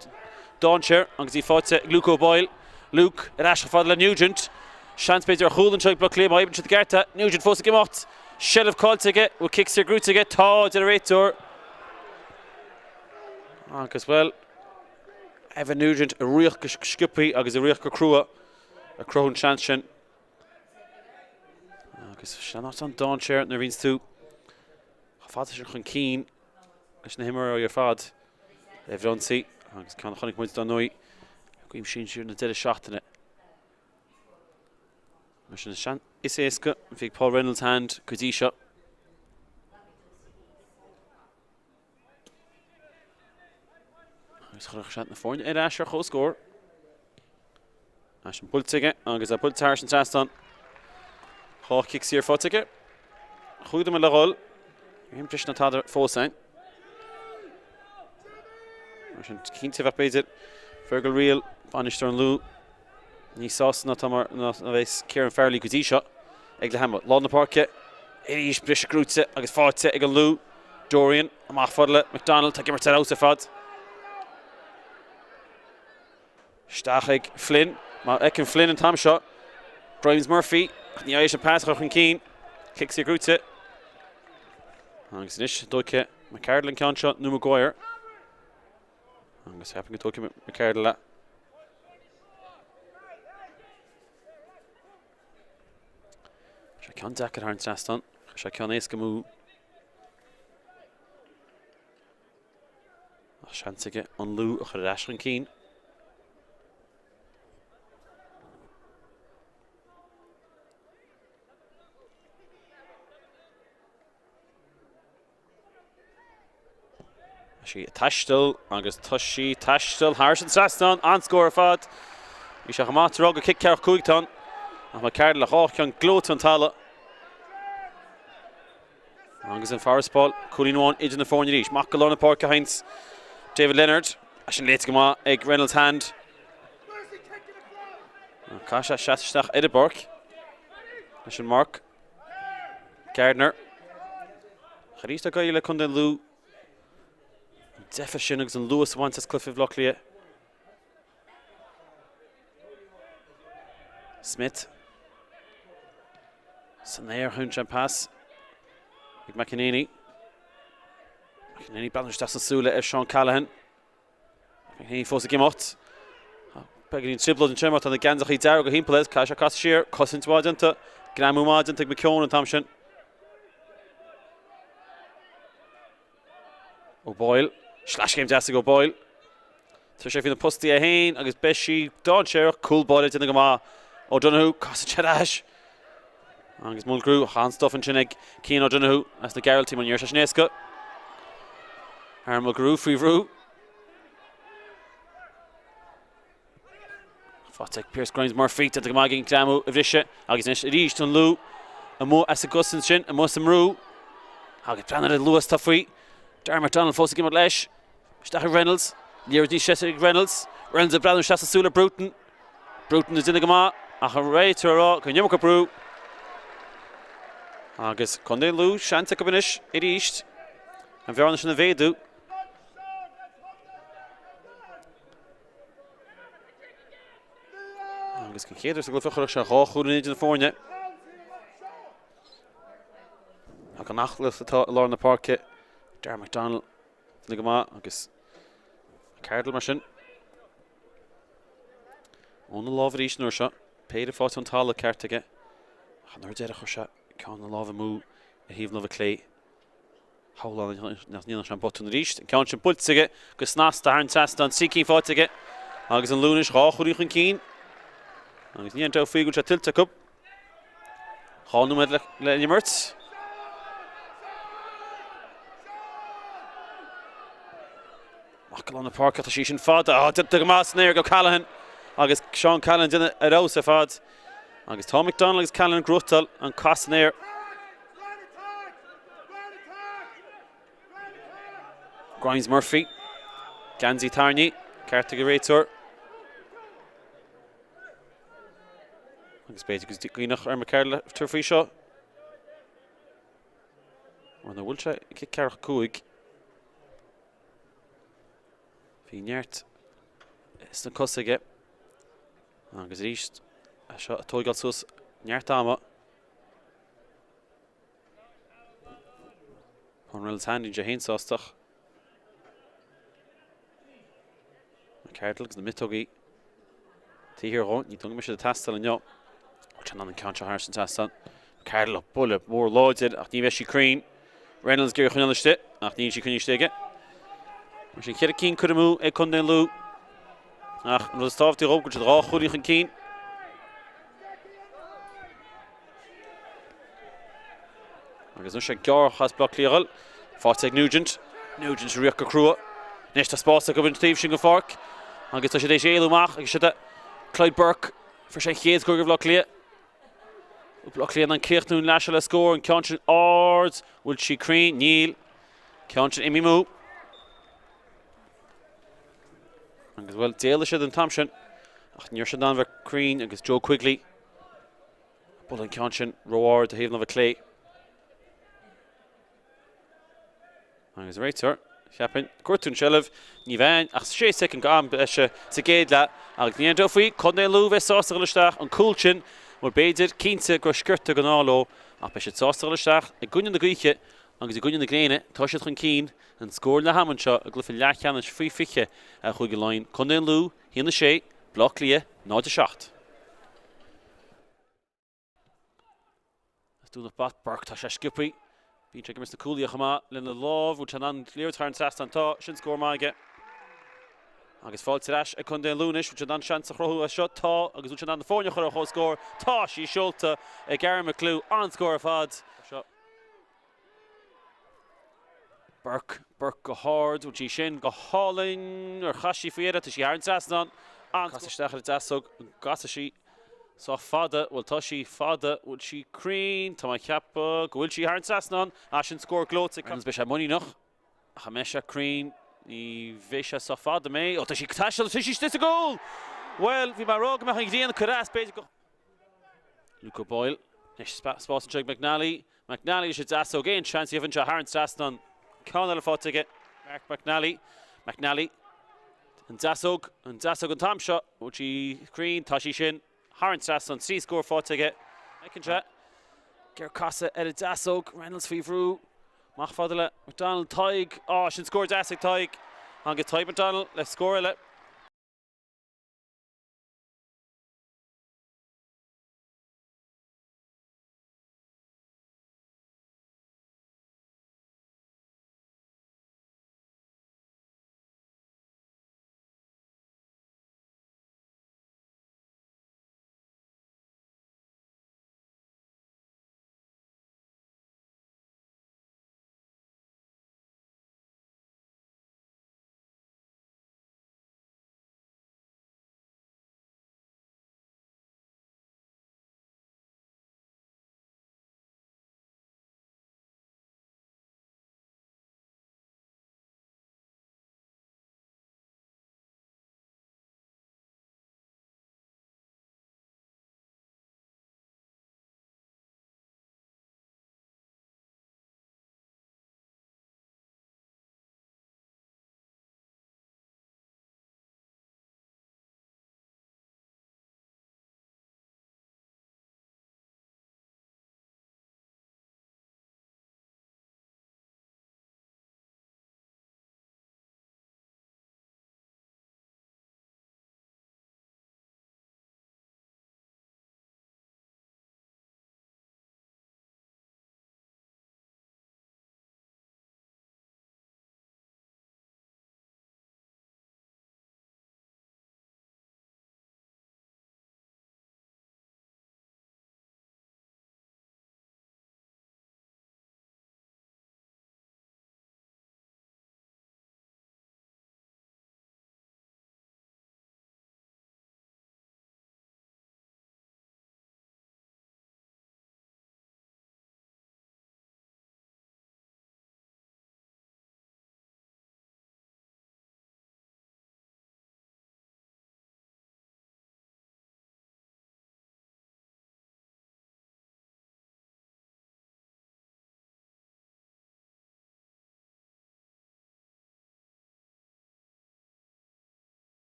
dainséar agus í faighte ag Luke O'Boyle. Luke ar ais chomh fada le Nugent. Seans b'fhéidir ar chúl anseo ag Baile Átha Cliath má oibríonn siad i gceart é. Nugent fós ag imeacht. Seilbh caillte aige. Bhfuil cic saor gnóite aige? Tá, deir an réiteoir. Agus, bhuel, Evan Nugent ag rith go sciobtha agus ag rith go crua ag cruthú an seans sin. Agus sin an áit an dainséar nuair a bhíonns tú chomh fada sin chun cinn leis na himreoirí ar fad ar bhrionsaí agus ceann a chonaic muid dar ndóigh i gcluiche sinsir na deireadh seachtaine. Mar sin is is éasca a bhí ag Paul Reynolds Hand go dtí seo. Agus chuirfeadh sé na foirne ar ais ar comhscór. É sin buailte aige agus é buailte thar an trasnán. Dá chic saor faighte aige. Chuaigh dom le dhul. Aon breis ná tada fós ann. Mar sin cinnte bheadh b'fhéidir Fergal Reel, bainisteoir an Lú, níos sásta ná tá mar ná a bheas Ciarán Farrelly go dtí seo ag leath ama. Lár na páirce arís briseadh gnóite agus faighte ag an Lú. Dorian amach fada le McDonald, tá ag imirt ar fheabhas ar fad. Isteach ag Flynn. Má fheiceann Flynn an t-am seo Grimes Murphy, ach ní fhaigheann sé pas a chur chun cinn. Cic saor gnóite. Agus anois dóiche McCardle an ceann seo nó Maguire. Agus ceapaim go dtógfaidh McCardle é. Sé ceann deacair thar an trasnán. Sé ceann éasca amú. Ach seans aige an Lú a chur ar ais chun cinn. Tá sí ag taisteal agus tá sí ag taisteal thar an trasnán, an-scór ar fad. Bhí sé chomh maith tráth gur cic 45 atá ann ach McCardle le dhá cheann gleoite ón talamh. Agus an farasbarr, cúilín amháin idir na foirne arís. Amach go lár na páirce a théanns David Leonard. É sin léite go maith ag Reynolds Hand. Caithfidh sé seasamh isteach ar an bpáirc leis an marc. Gardner. Arís ag éirí le Contae an Lú an deifir sin agus an luas a bhaint as cluiche Bhaile Átha Cliath. Smith. San aer chuaigh an pas ag McEnaney. McEnaney breathnú isteach sna súile ar Sean Callahan. McEnaney fós ag imeacht. Beagáinín trioblóid anseo mar tá na geansachaí dearga thimpeall air. Caithfidh sé casadh siar. Cosaint mhaith déanta. Greamú maith déanta ag McKeown an t-am sin. O'Boyle. Sleaschéim deas ag O'Boyle. Tá sé faoi na postaí é féin agus beidh sí dainséarach. Cúl báire déanta go maith. O'Donoghue, casann sé ar ais. Agus Mulgrew, an-stuif ansin ag Cian O'Donoghue as na Gearaltaigh mar ní raibh sé sin éasca. Aaron Mulgrew faoi bhrú. Faighte ag Pearse Grimes Murphy, déanta go maith ag an greamú a bhriseadh agus anois arís an Lú amuigh as an gcosaint sin, amuigh sa mbrú. Agus breathnaigh ar an luas atá faoi. Darragh McDonald fós ag imeacht leis. Isteach ag Reynolds. Liathróid níos deise ag Reynolds. Reynolds ag breathnú isteach sna súile Bruton. Bruton ag déanamh go maith ach an réiteoir ag rá go an iomarca brú. Agus Contae an Lú, seans acu anois arís an bhearna sin a mhéadú. Agus den chéad uair sa gcluiche chuirfeadh sé dhá chúilín idir na foirne. Ach an aclaíocht atá i lár na páirce, Darragh McDonald go maith agus McCardle mar sin. Óna lámh arís an uair seo, péire faighte ón talamh ceart aige. Ach an uair deireadh chuir sé ceann na láimhe amú ar thaobh na láimhe clé. Shamhlóinn nach ndéanfadh sé an botún arís. An ceann sin buailte aige go snasta thar an trasnán, trí cinn faighte aige agus an Lú anois dhá chúilín chun cinn. Agus ní aon dabht faoi go bhfuil sé tuillte acu. Dhá nóiméad le n-imirt. Amach go lár na páirce, tá sí sin fada. Á, déanta go maith san aer ag O'Callaghan agus Seán Callahan ag déanamh ar fheabhas ar fad. Agus tá McDonald agus Callahan ag gnóthachtáil an cath san aer. Grimes Murphy, geansaí tarraingthe, ceart ag an réiteoir. Agus b'fhéidir go gcuimhneach ar McCardle tabhairt faoi seo. Mar nach bhfuil sé ag cic ceathracha 5. Bhí neart sna cosa aige. Agus arís seo ag tóigeáil suas neart ama. Paul Reynolds Handy sé féin sásta ach McCardle agus na miotógaí taobh thiar dhó. Ní dóigh go mbeidh siad ag teastáil inniu. Bhfuil sé in ann an ceann seo thar an trasnán. McCardle buille mór láidir ach ní bheidh sí cruinn. Reynolds ag iarraidh choinneáil istigh ach níl sí coinnithe istigh aige. Mar sin cheithre cinn curtha amú ag Contae an Lú. Ach an rud is tábhachtaí dhóibh go bhfuil siad dhá chúilín chun cinn. Agus anois ag gearr as Bleá Cliath a dhul. Faighte ag Nugent. Nugent ag rith go crua. Anois tá spás acu an taobh sin den pháirc. Agus tá siad éis éalú amach agus siad Clyde Burke. Fuair sé an chéad scór do Bhleá Cliath. Bleá Cliath in ann críochnú an leath seo le scór. An ceann sin ard. Bhfuil sí cruinn? Níl. Ceann sin imithe amú. Agus bhuel, d'éalaigh siad an t-am sin. Ach ní raibh siad in ann bheith cruinn agus Joe Quigley Bualadh an ceann sin ró-ard do thaobh na láimhe clé. Agus réiteoir, cheapfainn, gortú an tseilbh, ní bheidh ach 6 soicind go am breise sa gcéad leath agus ní aon dabht faoi, Contae an Lú bheith sásta dhul isteach an cúl sin, mar b'fhéidir, cinnte, go raibh sciorta den ádh leo ach beidh siad sásta dhul isteach i gcoinne na gaoithe agus i gcoinne na gréine, tá siad chun cinn, an scór leath ama anseo i gcluiche leathcheannais faoi 20 Chúige Laighean, Contae an Lú, 1-6, Bleá Cliath, 0-7. As Dún na Bat, Burke, tá sé sciobtha. Bíonn sé ag imirt sna cúlaithe chomh maith lena lámh. Bhfuil sé in ann liathróid thar an trasnán? Tá. Sin scór maith aige. Agus fáilte ar ais ag Contae an Lú anois. Bhfuil sé in ann seans a chruthú as seo? Tá. Agus bhfuil sé in ann na foirne a chur ar chomhscór? Tá sí seolta ag Aaron McClew. An-scór ar fad. Seo. Burke, Burke go hard, bhfuil sí sin go hálainn, ar chas sí faoi dheireadh, tá sí thar an trasnán, an-casadh isteach ar an deasóg, an gcasfaidh sí sách fada, bhuel tá sí fada, bhfuil sí cruinn, tá mé ag ceapadh go bhfuil sí thar an trasnán, ah sin scór gleoite, Reynolds beidh sé muiníneach, ach an mbeidh sé cruinn, ní bheidh sé sách fada, an mbeidh, ó tá sí ag taisteal, tá sí istigh sa gcúl! Bhuel, bhí mé ag rá go mbeadh an ghrian ag cur as, b'fhéidir go. Luke O'Boyle. Anois spás anseo ag McNally. McNally leis an deasóg. Aon seans gheibheann sé thar an trasnán. Ceann eile faighte aige. Mark McNally. McNally. An deasóg. An deasóg an t-am seo. Bhfuil sí cruinn? Tá sí sin. Thar an trasnán. 3 scór faighte aige. Feiceann sé. Géar casadh ar an deasóg. Reynolds faoi bhrú. Amach fada le McDonald. Tadhg. Á, sin scór deas ag Tadhg. Agus Tadhg McDonald le scór eile.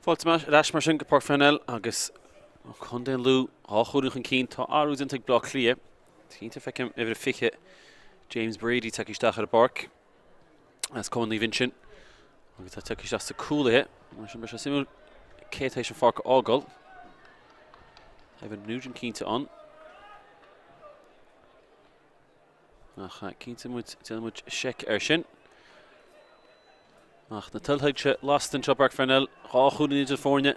Fáilte ar ais mar sin go Páirc Pharnell agus Contae an Lú 2 chúilín chun cinn. Tá athrú déanta ag Bleá Cliath. Cinnte feicim uimhir 20 James Brady tagtha isteach ar an bpáirc as Cumann Naomh Uinseann agus tá tagtha isteach sna cúlaithe. Mar sin beidh sé suimiúil cé tar éis an pháirc a fhágáil. Evan Nugent cinnte ann. Ach cinnte muid, déanfaidh muid seic air sin. Ach na tuilthe lasta anseo i bPáirc Pharnell, 2 chúilín idir foirne.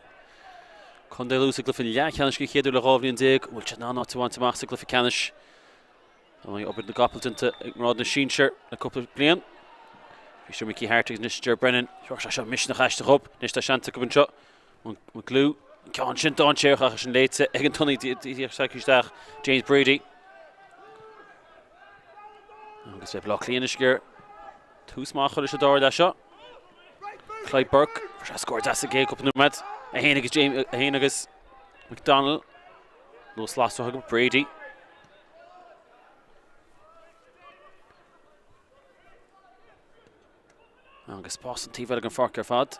Contae Lú sa gcluiche leathcheannais den chéad uair le 12 bhliain. Bhfuil siad in ann áit a bhaint amach sa gcluiche ceannais? Tá obair na gcapall déanta i ngrád na sinsear le cúpla bliain. Bhí seo Mickey Harte agus anois Ger Brennan. Seo sé seo misneach aisteach dhób. Anois tá seans acu anseo. McGlew, an ceann sin dainséarach ach sin léite ag an t-ionadaí isteach James Brady. Agus beidh Bleá Cliath anois ag iarraidh tús maith a chur leis an dara leath seo. Clive Burke, fuair sé scór deas sa gcéad cúpla nóiméad. É féin agus James, é féin agus McDonnell. Luas lasrach ag Brady. Agus spás an taobh eile den pháirc ar fad.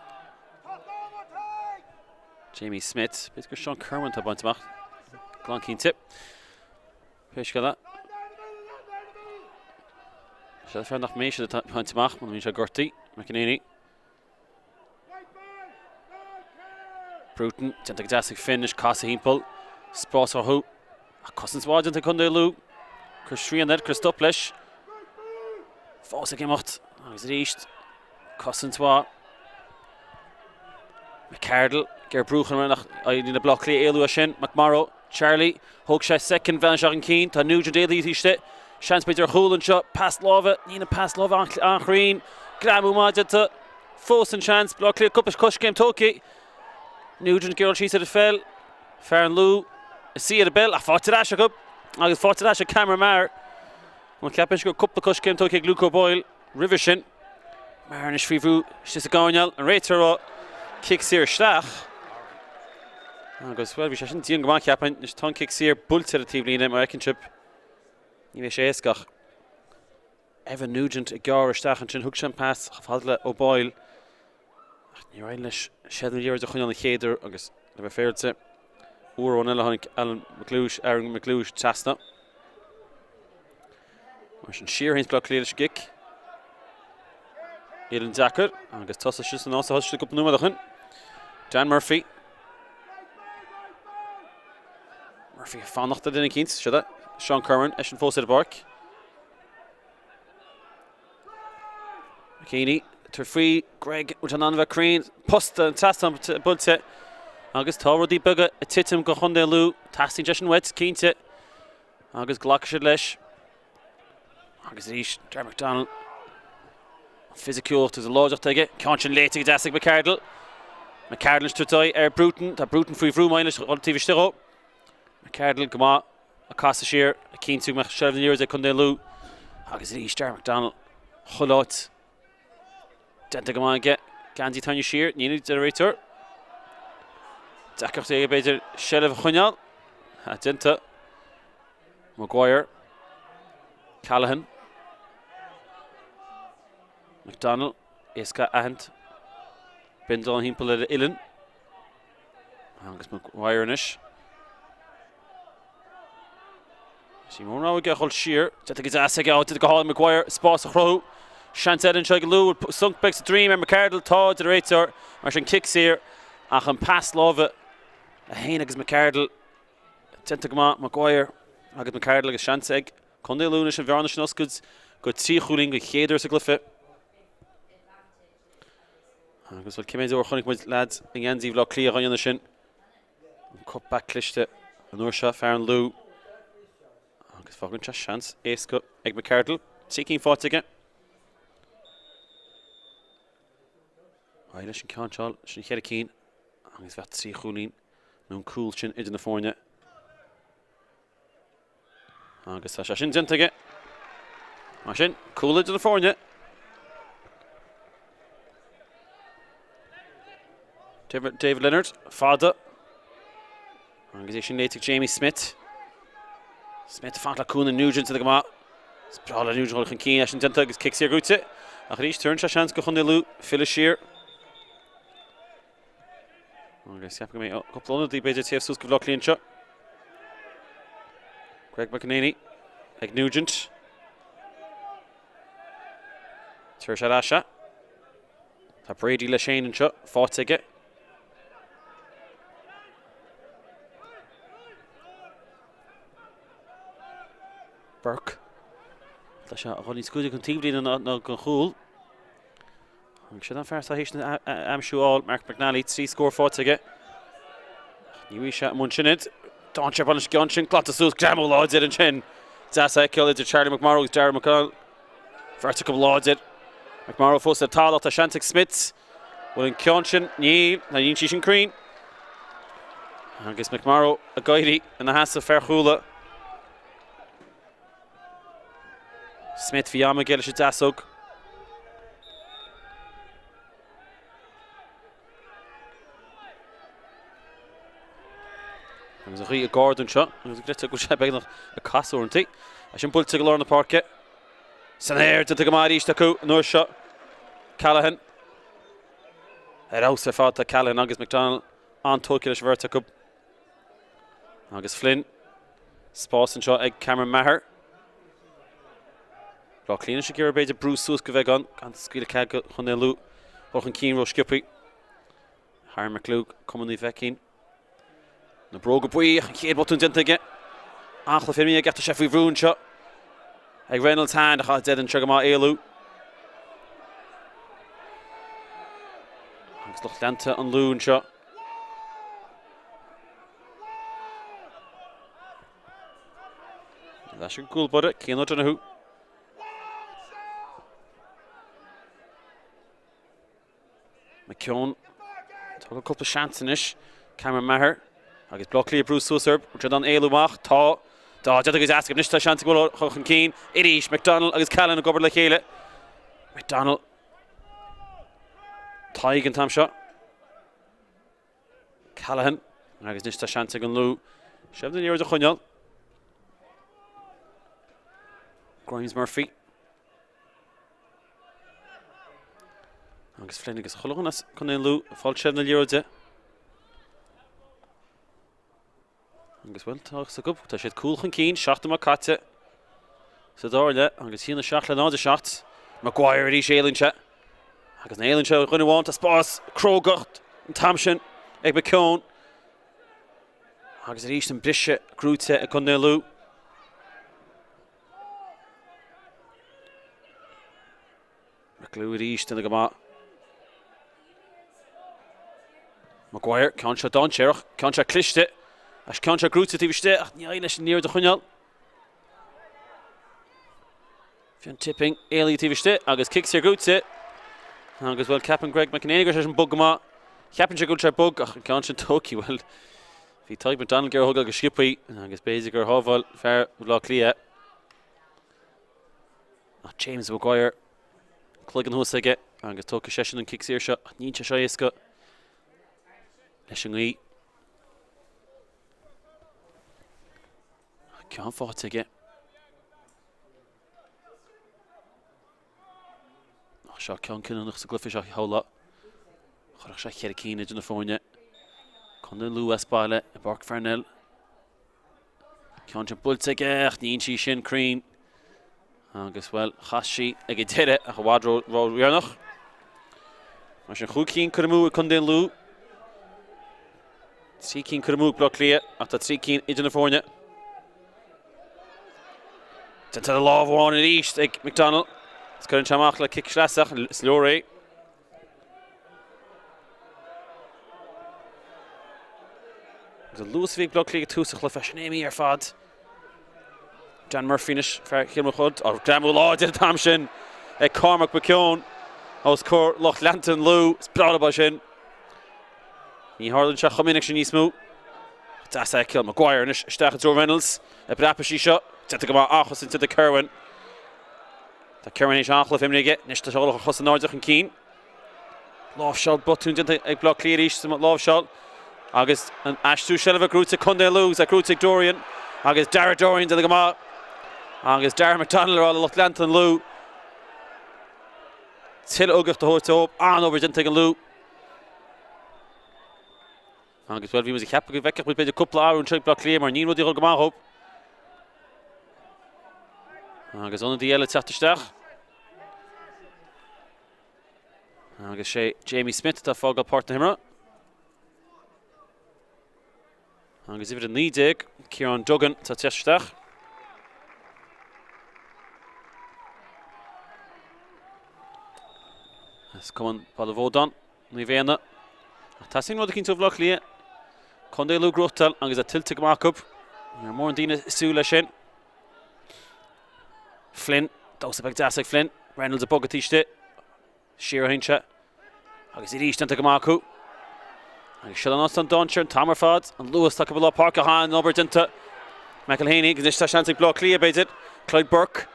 Jamie Smith, b'fhéidir gur Sean Kerwin atá bainte amach. Glan cinnte. Pé scéal é. Sé fear nach mbeidh siad atá bainte amach, muna mbíonn sé gortaithe, McEnaney. Bruton, déanta go deas ag Finn, anois casadh thimpeall, spás orthu. Ach cosaint mhaith déanta ag Contae Lú. Cuir srian air, cuir stop leis. Fós ag imeacht agus arís cosaint mhaith. McCardle, ag iarraidh brú chun ach éiríonn le Bleá Cliath éalú as sin. McMorrow, Charlie, thóg sé soicind bhean seo chun cinn. Tá Nugent éalaithe istigh. Seans b'fhéidir ar chúl anseo. Pas láimhe, níl an pas láimhe an-chruinn. Greamú maith déanta. Fós an seans. Bleá Cliath cúpla coiscéim tógtha. Nugent ag dul síos ar an pheil. Fear an Lú ag suí ar an bpeil ach faighte ar ais acu agus faighte ar ais ag Cameron Maher. Bhuel cheapfainn go raibh cúpla coiscéim tógtha ag Luke O'Boyle roimhe sin. Maher anois faoi bhrú istigh sa gcoirnéal. An réiteoir ag rá cic saor isteach. Agus bhuel bhí sé sin dian go maith cheapfainn. Anois tá an cic saor buailte ar an taobhlíne mar a fheiceann sibh. Ní bheidh sé éasca ach Evan Nugent ag gearradh isteach ansin. Thug sé an pas chomh fada le O'Boyle ach níor éirigh leis seilbh na liathróide a choinneáil an chéad uair agus le bheith féaráilte, uair amháin eile tháinig Alan McLeish, Aaron McLeish trasna. Mar sin siar a théanns Bleá Cliath leis an gcic. Uillinn deacair agus tosaigh siad san áit a thosaigh siad cúpla nóiméad ó shin. Dan Murphy. Murphy ag fanacht ar duine eicínt. Siod é Seán Kerwin, eisean fós ar an bpáirc. McEaney, tabhairt faoi, Greg, bhfuil sé in ann a bheith cruinn, posta, an trasnán buailte agus tá rudaí beaga ag titim go Chontae Lú, teastaíonn sé sin uait, cinnte, agus glacfaidh siad leis. Agus arís, Ger McDonnell, an fisiciúlacht agus an láidreacht aige, ceann sin léite go deas ag McCardle. McCardle anois tabhairt aghaidh ar Bruton, tá Bruton faoi bhrú maith leis dhul taobh istigh dhó. McCardle go maith. Ag casadh siar, ag cinntiú go mbeadh seilbh na liathróide ag Contae Lú agus arís Darragh McDonnell chuile áit déanta go maith aige. Geansaí tarraingthe siar, níl, a deir an réiteoir. Deacracht aige b'fhéidir seilbh a choinneáil. Déanta. Maguire. Callaghan. McDonnell, éasca a aithint. Bindealán thimpeall ar a uillinn. Agus Maguire anois. Is í mórán rogha aige a dhul siar. Déanta go deas aige, déanta go hálainn Maguire, spás a chruthú. Seans eile anseo ag Lú, sonc beag sa droim ar McCardle, tá, a deir an réiteoir, mar sin cic saor ach an pas láimhe é féin agus McCardle déanta go maith, Maguire agus McCardle agus seans ag Contae Lú anois an bhearna sin a oscailt go 3 chúilín den chéad uair sa gcluiche. Agus bhuel, cé mhéad uair a chonaic muid leaids i ngeansaí Bhaile Átha Cliath á dhéanamh sin. An cutback cliste an uair seo, fear an Lú. Agus fágann sé seans éasca ag McCardle. 3 cinn faighte aige. Aghaidh leis an ceann seo, sin cheithre cinn agus bheadh 3 chúilín nó an cúl sin idir na foirne. Agus tá sé sin déanta aige. Mar sin, cúl idir na foirne. David Leonard, fada. Agus é sin léite ag Jamie Smith. Smith ag fanacht le cúnamh Nugent go maith. Is breá le Nugent dul chun cinn, é sin déanta agus cic saor gnóthaithe. Ach arís, tugann sé seans go Chontae Lú filleadh siar. Agus ceapaim go mbeidh cúpla ionadaí b'fhéidir taobh suas go Bhaile Átha Cliath anseo. Greg McEnaney ag Nugent. Tabharfaidh sé ar ais é. Tá Brady leis féin anseo, faighte aige. Burke. Tá sé ag dul níos gaire don taobhlíne ná don chúl. Agus sin an fear atá théis na aimsiú a fháil, Mark McNally, 3 scór faighte aige. Ní bhí sé i mbun sin. Dainséar bain leis an gceann sin, glanta suas, greamú láidir ansin. Deas a fheiceáil idir Charlie McMorrow agus Darragh McConnell. Beirt acu láidir. McMorrow fós ar talamh, tá seans ag Smith. Bhfuil an ceann sin? Níl, níl sí sin cruinn. Agus McMorrow ag éirí ina sheasamh fear Chuala. Smith bhí am aige leis an deasóg. Agus an ghaoth ag ardú anseo, agus ag go bhfuil sé beagnach ag casadh uaireanta. É sin buailte go lár na páirce. San aer, déanta go maith arís acu an uair seo. Callaghan. Ar fheabhas ar fad tá Callaghan agus McDonald an-tógtha leis an bheirt acu. Agus Flynn. Spás anseo ag Cameron Maher. Bleá Cliath anois ag iarraidh b'fhéidir brú suas go bheagán gan scaoileadh cead do Chontae Lú dul chun cinn ró-sciobtha. Harry McClug, Cumann Naomh Feichín. Na bróga buí ach an chéad bhotún déanta aige. An-chluiche imeartha aige ach tá sé faoi bhrú anseo ag Reynolds Hand ach tá Dead anseo go maith éalú. Agus lucht leanta an Lú anseo. Leis an gcúl báire, Cian O'Donoghue. McKeown. Tógadh cúpla seans anois. Cameron Maher. Agus Bleá Cliath ag brú suas orthu. Bhfuil siad in ann éalú amach? Tá. Tá. Déanta go deas acu. Anois tá seans ag dul chun cinn. Arís McDonnell agus Callahan ag obair le chéile. McDonnell. Tadhg an t-am seo. Callahan agus anois tá seans ag an Lú seilbh na liathróide a choinneáil. Grimes Murphy. Agus Flynn agus chuile dhuine as Contae an Lú ag fáil seilbh na liathróide. Agus bhuel, tá a fhios acu, tá siad cúl chun cinn, 7 nóiméad caite sa dara leath agus 1-7 le 0-7. Maguire arís éalaíonn sé. Agus nuair a éalaíonn sé ó dhuine amháin, tá spás crógacht an t-am sin ag McKeown. Agus arís an briseadh gnóthaithe ag Contae Lú. McGlew arís, déanta go maith. Maguire, ceann seo dainséarach, ceann seo cliste, agus ceann seo gnóthaithe taobh istigh ach ní éiríonn leis an liathróid a choinneáil. Bhí an tipping éalaithe taobh istigh agus cic saor gnóthaithe. Agus bhuel, ceapann Greg McEnany go raibh sé sin bog go maith. Ceapann sé go bhfuil sé bog ach an ceann sin tógtha, bhuel, bhí Tadhg McDonald ag iarraidh a thógáil go sciobtha agus b'fhéidir gur shábháil fear Bhaile Átha Cliath. Ach James Maguire, cloigeann thuas aige agus tógfaidh seisean an cic saor seo. Ach níl sé seo éasca leis an ngaoth. Ceann faighte aige. Ach seo ceann cinniúnach sa gcluiche seo, shamhlófá. Chuirfeadh sé cheithre cinn idir na foirne. Contae Lú as baile i bPáirc Pharnell. Ceann sin buailte aige ach níl sí sin cruinn. Agus, bhuel, chas sí ag an deireadh ach i bhfad ródheireanach. Mar sin, chúig cinn curtha amú ag Contae an Lú. 3 cinn curtha amú ag Bleá Cliath ach tá 3 cinn idir na foirne. Déanta de lámh amháin arís ag McDonnell. Is cuireann sé amach le cic sleasach, is leor é. Agus an luas a bhí ag Bleá Cliath ag tús an chluiche, sin imithe ar fad. Dan Murphy anois, fear Chill Mochuda, á greamú láidir an t-am sin ag Cormac McKeown os comhair lucht leanta an Lú. Is breá leo é sin. Ní tharlaíonn sé chomh minic sin níos mó. Deas a fheiceáil Maguire anois isteach i dtreo Reynolds. An bpreabfaidh sí seo. Déanta go maith athchosaint ag Kirwan. Tá Kirwan théis an-chluiche imeartha aige. Anois tá sé ag dul a chos in airde chun cinn. Láimhseáil botún déanta ag Bleá Cliath arís sa láimhseáil agus an aistriú seilbhe gnóthaithe ag Contae Lú agus é gnóthaithe ag Dorian agus Darragh Dorian déanta go maith agus Darragh McDonnell ag rá le lucht leanta an Lú tuilleadh ugacht a thabhairt dóibh. An-obair déanta ag an Lú. Agus, bhuel, bhí muid ag ceapadh go bhfeicfeadh muid b'fhéidir cúpla athrú anseo ag Bleá Cliath mar níl rudaí ag dul go maith dhóibh. Agus ionadaí eile ag teacht isteach. Agus sé Jamie Smith atá ag fágáil páirc na himeartha. Agus uimhir 19, Ciarán Duggan, atá ag teacht isteach. As Cumann Baile Bhodáin, Naomh Éanna. Ach teastaíonn rud eicínt ó Bhaile Átha Cliath. Contae Lú ag gnóthachtáil agus é tuillte go maith acu. Ní raibh mórán daoine ag súil leis sin. Flynn, damhsa beag deas ag Flynn. Reynolds ag bogadh taobh istigh. Siar a théann sé. Agus arís déanta go maith acu. Agus seo an áit an dainséar an t-am ar fad. An luas atá acu i lár páirce tá an obair déanta. McElhaney agus anois tá seans ag Bleá Cliath b'fhéidir. Clyde Burke.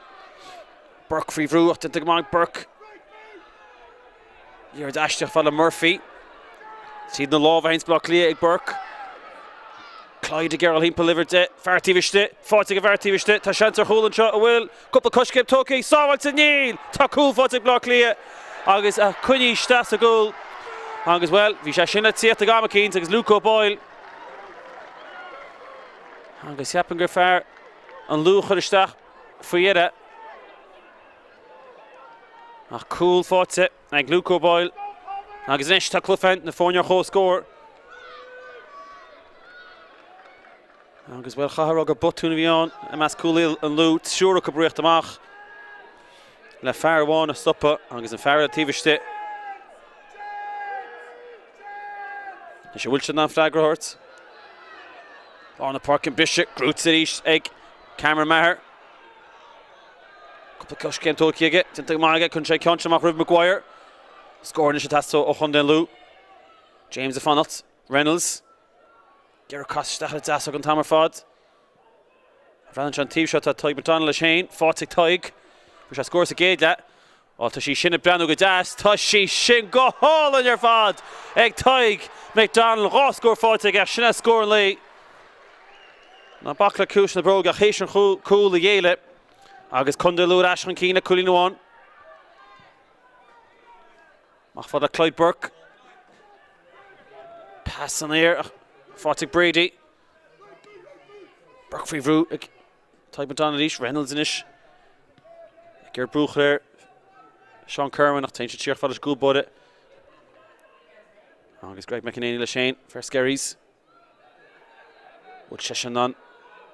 Burke faoi bhrú ach déanta go maith ag Burke. Liathróid aisteach fada le Murphy. Tríd na lámha a théanns Bleá Cliath ag Burke. Clyde ag iarraidh thimpeall uimhir 10. Fear taobh istigh. Faighte ag an bhfear taobh istigh. Tá seans ar chúl anseo an bhfuil. Cúpla coiscéim tógtha. Sábháilte. Níl! Tá cúl faighte ag Bleá Cliath agus a coinnithe isteach sa gcúl. Agus, bhuel, bhí sé sin le tíocht ag am eicínt agus Luke O'Boyle. Agus cheapfainn gur fear an Lú a chur isteach faoi dheireadh. Ach cúl faighte ag Luke O'Boyle. Agus anois tá cluiche na foirne ar comhscór. Agus bhuel chaithfeá a rá gur botún a bhí ann i measc cúlaithe an Lú, triúr acu ag rith amach le fear amháin a stopadh agus an fear eile taobh istigh. Anois an bhfuil siad in ann freagra a thabhairt? Lár na páirce an briseadh, gnóthaithe arís ag Cameron Maher. Cúpla coiscéim tógtha aige, déanta go maith aige, cuireann sé ceann sin amach roimh Maguire. Scór anois ag teastáil ó chontae an Lú. James ag fanacht, Reynolds. Ag iarraidh casadh isteach ar an deasóg an t-am ar fad. Breathnaíonn sé an taobh seo, tá Tadhg McDonald leis féin, faighte ag Tadhg. Fuair sé scór sa gcéad leath. Á, tá sí sin ag breathnú go deas. Tá sí sin go hálainn ar fad ag Tadhg McDonald. 2 scór faighte aige, sin é scór an lae. Ná bac le cluais na bróige ach théis an cúl a ghéilleadh agus Contae Lú ar ais chun cinn le cúilín amháin. Amach fada Clyde Burke. Pas san aer ach faighte ag Brady. Burke faoi bhrú ag Tadhg McDonald arís. Reynolds anois ag iarraidh brú a chur ar Seán Kerwin ach téann siad siar fada leis an gcúl báire. Agus Greg McEnany leis féin, fear Skerries. Bhfuil seisean in ann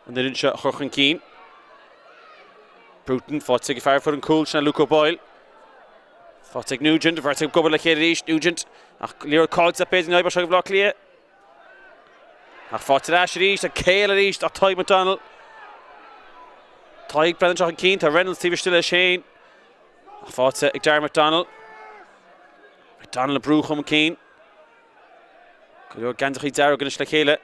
an fhoireann seo a chur chun cinn? Bruton faighte ag fear a fuair an cúl, sin é Luke O'Boyle. Faighte ag Nugent, an bheirt ag obair le chéile arís, Nugent ach liathróid caillte b'fhéidir an fhadhb seo ag Bhaile Átha Cliath. Ach faighte ar ais arís, ag Cale arís, ach Tadhg McDonald. Tadhg breathnaíonn sé chun cinn, tá Reynolds taobh istigh leis féin. Ach faighte ag Darren McDonald. McDonald ag brú chun cinn. Go leor geansachaí dearg anois le chéile.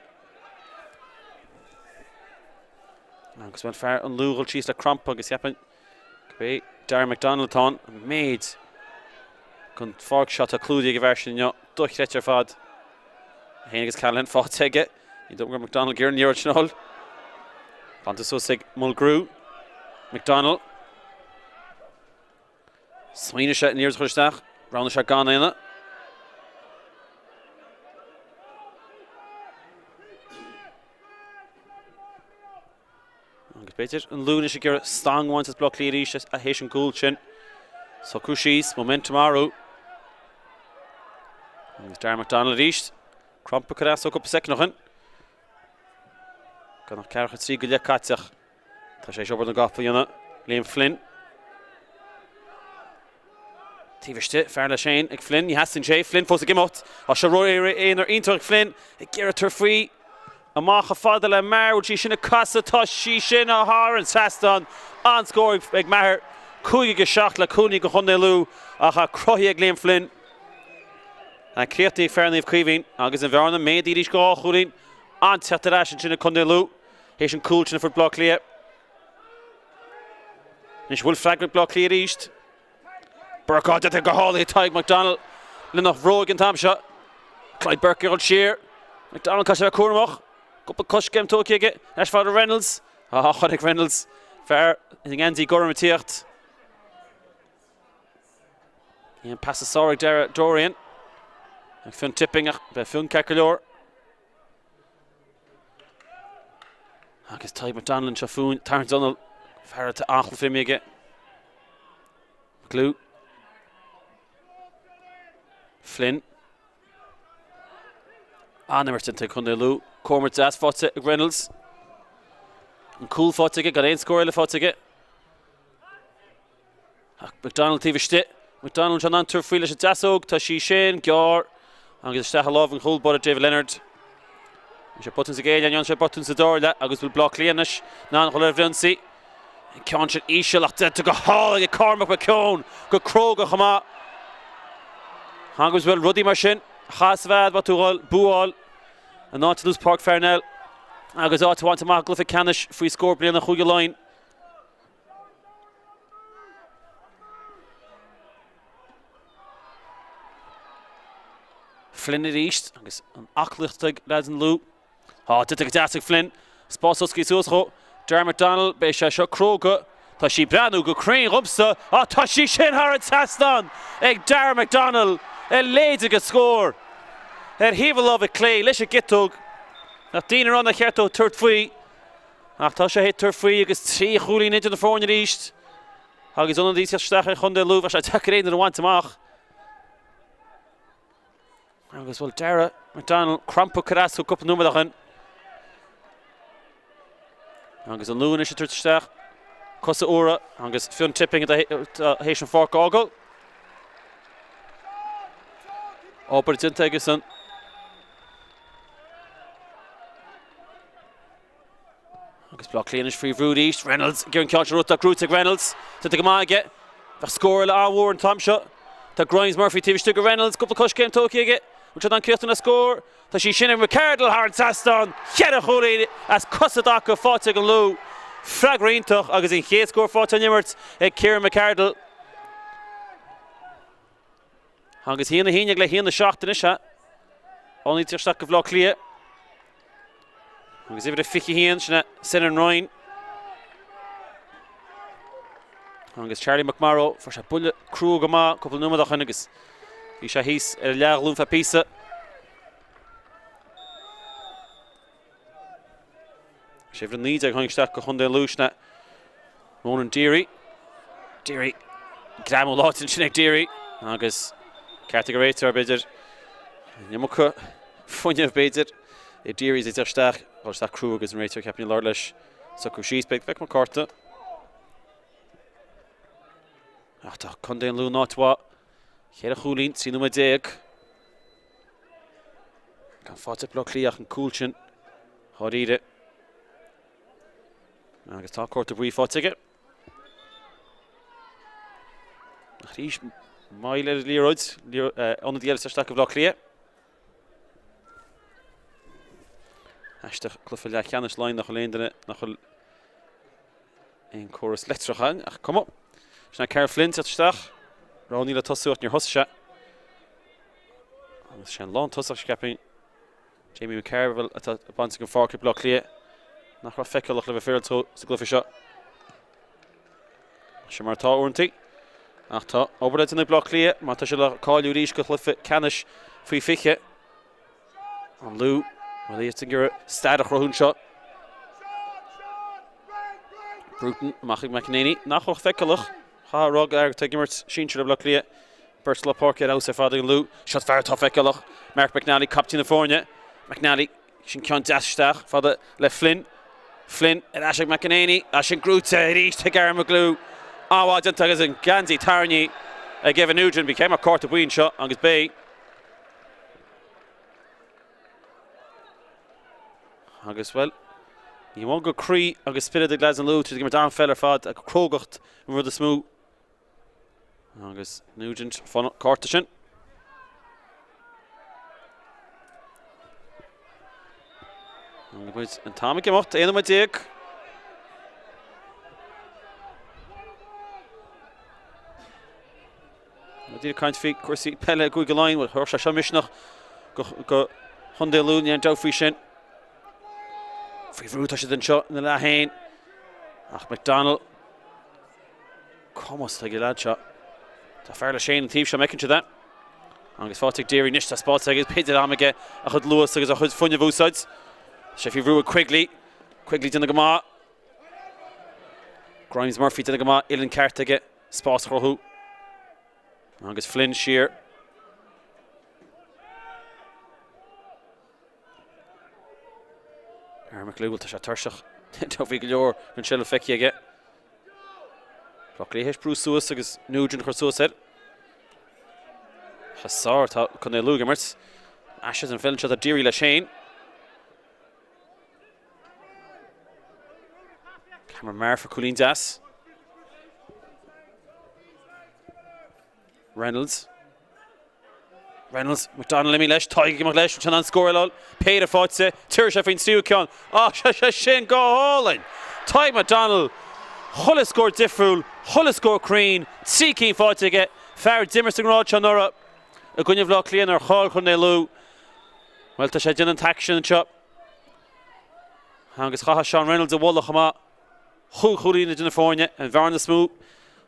Agus bhuel fear an Lú ag dul síos le crampa agus cheapfainn gurb é Darren McDonald atá ann. An méid den pháirc seo atá clúdaithe ag an bhfear sin inniu. Dochreidte ar fad. É féin agus Callahan faighte aige. Ní dóigh liom go raibh McDonald ag iarraidh an liathróid sin a fháil. Bainte suas ag Mulgrew. McDonald. Smaoinigh sé an liathróid a chur isteach, roghnaigh sé gan a dhéanamh. Agus b'fhéidir an Lú anois ag iarraidh stangadh a bhaint as Baile Átha Cliath arís théis an gcúl sin. Socrú síos, momentum a athrú. Agus Darren McDonald arís. Crampa curtha as dó cúpla soicind ó shin. Gan ach ceathracha 3 go leith caite ach Tá sé tar éis obair na gcapall a dhéanamh. Liam Flynn. Taobh istigh, fear leis féin ag Flynn. Ní theastaíonn sé. Flynn fós ag imeacht. Á seo rogha aonair iontach ag Flynn. Ag iarraidh tabhairt faoi. Amach chomh fada le Maher. Bhfuil sí sin ag casadh? Tá sí sin thar an trasnán. An-scór ag Maher. 5-7 le cúilín do Chontae Lú ach cruthaithe ag Liam Flynn. Críochnaithe ag fear Naomh Caoimhín agus an bhearna méadaithe arís go dhá chúilín. An-teacht ar ais ansin ag Contae Lú. Théis an cúl sin a fuair Bleá Cliath. Anois bhfuil freagra ag Bleá Cliath arís. Burke á déanta go hálainn Tadhg McDonald lena bhróig an t-am seo. Clyde Burke ag dul siar. McDonald caithfidh sé a bheith cúramach. Cúpla coiscéim tógtha aige. Anois fada Reynolds. Á chonaic Reynolds fear i ngeansaí gorm ag tíocht. An pas is fearr ag Dara Dorian. Ag Fionn Tipping ach beidh Fionn ceart go leor. Agus Tadhg McDonald anseo fúinn, tarraingt anall, fear atá an-chluiche imithe aige. McGlew. Flynn. An-imirt déanta ag Contae Lú. Comhimirt deas faighte ag Reynolds. An cúl faighte aige, gan aon scór eile faighte aige. Ach McDonald taobh istigh. McDonald anseo in ann tabhairt faoi leis an deasóg. Tá sí sin gearr agus isteach i lámh an chúl báire David Leonard. Bhí sé botún sa gcéad leath, dhein sé botún sa dara leath agus bhfuil Bleá Cliath anois in ann dhul ar an bhfrionsaí. An ceann sin íseal ach déanta go hálainn ag Cormac McKeown, go cróga chomh maith. Agus bhfuil rudaí mar sin a chaitheas a bheith má tú dhul buáil in áit ar nós Páirc Pharnell agus áit a bhaint amach i gcluiche ceannais faoi scór bliana Chúige Laighean. Flynn arís agus an aclaíocht ag leaids an Lú. Tá déanta go deas ag Flynn. Spás oscailte suas dhó. Darragh McDonnell, beidh sé seo cróga. Tá sí ag breathnú go cruinn dhomsa. Á, tá sí sin thar an trasnán ag Darragh McDonnell. A leithéid de scór ar thaobh a láimhe clé leis an gciotóg. Nach daoine a rá nár cheart dó tabhairt faoi. Ach tá sé théis tabhairt faoi agus 3 chúilín idir na foirne arís. Agus ionadaí ag teacht isteach ar Chontae Lú, bheadh sé deacair aon duine a bhaint amach. Agus bhuel Darragh McDonnell crampa curtha as cúpla nóiméad ó shin. Agus an Lú anois ag tabhairt isteach cosa úra agus Fionn Tipping théis an pháirc a fhágáil. Obair déanta aige san. Agus Bleá Cliath anois faoi bhrú arís. Reynolds ag iarraidh an ceann seo rota gnóthaithe ag Reynolds. Déanta go maith aige. Bheadh scór eile an-mhór an t-am seo. Tá Grimes Murphy taobh istigh de Reynolds. Cúpla coiscéim tógtha aige. Bhfuil sé in ann críochnú le scór? Tá sí sin ag McCardle thar an trasnán. Cheithre chúilín as cosa i dtaca faighte ag an Lú. Freagra iontach agus an chéad scór faighte ón imirt ag Kieran McCardle. Agus 1-11 le 1-7 anois é. Ionadaí ag teacht isteach do Bhaile Átha Cliath. Agus uimhir a 21, sin é Senan Ryan. Agus Charlie McMorrow, fuair sé buille crua go maith cúpla nóiméad ó shin agus bhí sé thíos ar a leathghlúin feadh píosa. Sé uimhir 19 a tháinig isteach do Chontae an Lú, sin é Ronan Deary. Deary, greamú láidir ansin ag Deary agus ceart ag an réiteoir b'fhéidir. An iomarca fuinnimh b'fhéidir ag Deary is é ag teacht isteach, dul isteach crua agus an réiteoir ceapaim ag labhairt leis socrú síos, beidh feicim an cárta. Ach tá Contae an Lú in áit mhaith. Cheithre chúilín, 13 nóiméad. Gan faighte ag Bleá Cliath ach an cúl sin dháiríre. Agus tá cárta buí faighte aige. Arís moill ar an liathróid, ionadaí eile isteach do Bhaile Átha Cliath. Aisteach cluiche leathcheannais Laighean nach bhfuil aon duine nach bhfuil aon córas leictreach ann, ach cuma. Sin é Karl Flynn teacht isteach. Roghnaithe le tosú ach níor thosaigh sé. Agus sé an lántosach cheapfainn Jamie McCarville atá bainte den pháirc ag Baile Átha Cliath nach raibh feiceálach le bheith féaráilte sa gcluiche seo. Sin mar atá uaireanta. Ach tá obair le déanamh ag Baile Átha Cliath má tá siad le cáiliú arís go chluiche ceannais faoi 20. An Lú, bhuel iad ag iarraidh stair a chruthú anseo. Bruton amach ag McEnaney, nach raibh feiceálach. Chaithfeá a rá gur atá ag imirt sinsir le Baile Átha Cliath. Beirt lár páirce ar fheabhas ar fad ag an Lú. Seo fear atá feiceálach, Mark McNally, captaen na foirne. McNally, sin ceann deas isteach, fada le Flynn. Flynn ar ais ag McEnaney, as sin gnóthaithe arís ag Aaron McGlew. An-mhaith déanta agus an geansaí tarraingthe ag Evan Nugent. Bhí céim cárta buí anseo agus beidh. Agus, bhuel, ní amháin go bhfuil croí agus spiorad ag leaids an Lú, tá siad ag imirt an-pheil ar fad, ach crógacht an rud is mó. Agus Nugent fán cárta sin. Agus an t-am ag imeacht, 11 nóiméad. Muid ag caint faoi cúrsaí peile i gCúige Laighean, bhuel thabharfadh sé seo misneach go Chontae Lú, níl aon dabht faoi sin. Faoi bhrú tá siad anseo ina leath féin. Ach McDonnell, cumas ag an leaid seo. Tá fear leis féin an taobh seo, an bhfeiceann siad é. Agus faighte ag Deary anois, tá spás aige, b'fhéidir am aige a chuid luas agus a chuid fuinnimh a úsáid. Sé faoi bhrú ag Quigley. Quigley déanamh go maith. Grimes Murphy déanamh go maith. Uillinn ceart aige. Spás a chruthú. Agus Flynn siar. Aaron McGlew, tá sé tuirseach. Bhí go leor den seilbh feicthe aige. Bleá Cliath théis brú suas agus Nugent a chur suas air. Is sár atá Contae Lú ag imirt. Aisteach an pheil anseo atá dírithe leis féin. Cameron Murphy cúilín deas. Reynolds. Reynolds, McDonnell imithe leis, Tadhg ag imeacht leis, an scór eile, péire faighte, tabharfaidh sé faoin tríú ceann. Á, tá sé sin go hálainn! Tadhg McDonnell, chuile scór difriúil, chuile scór cruinn, 3 cinn faighte aige, fear a d'imir sa ngrád seo anuraidh i gcoinne Bhaile Átha Cliath nuair a chaill Contae Lú. Bhuel, tá sé ag déanamh an t-aicsean anseo. Agus chaithfeadh Sean Reynolds a mholadh chomh maith. Chúig chúilín idir na foirne, an bhearna is mó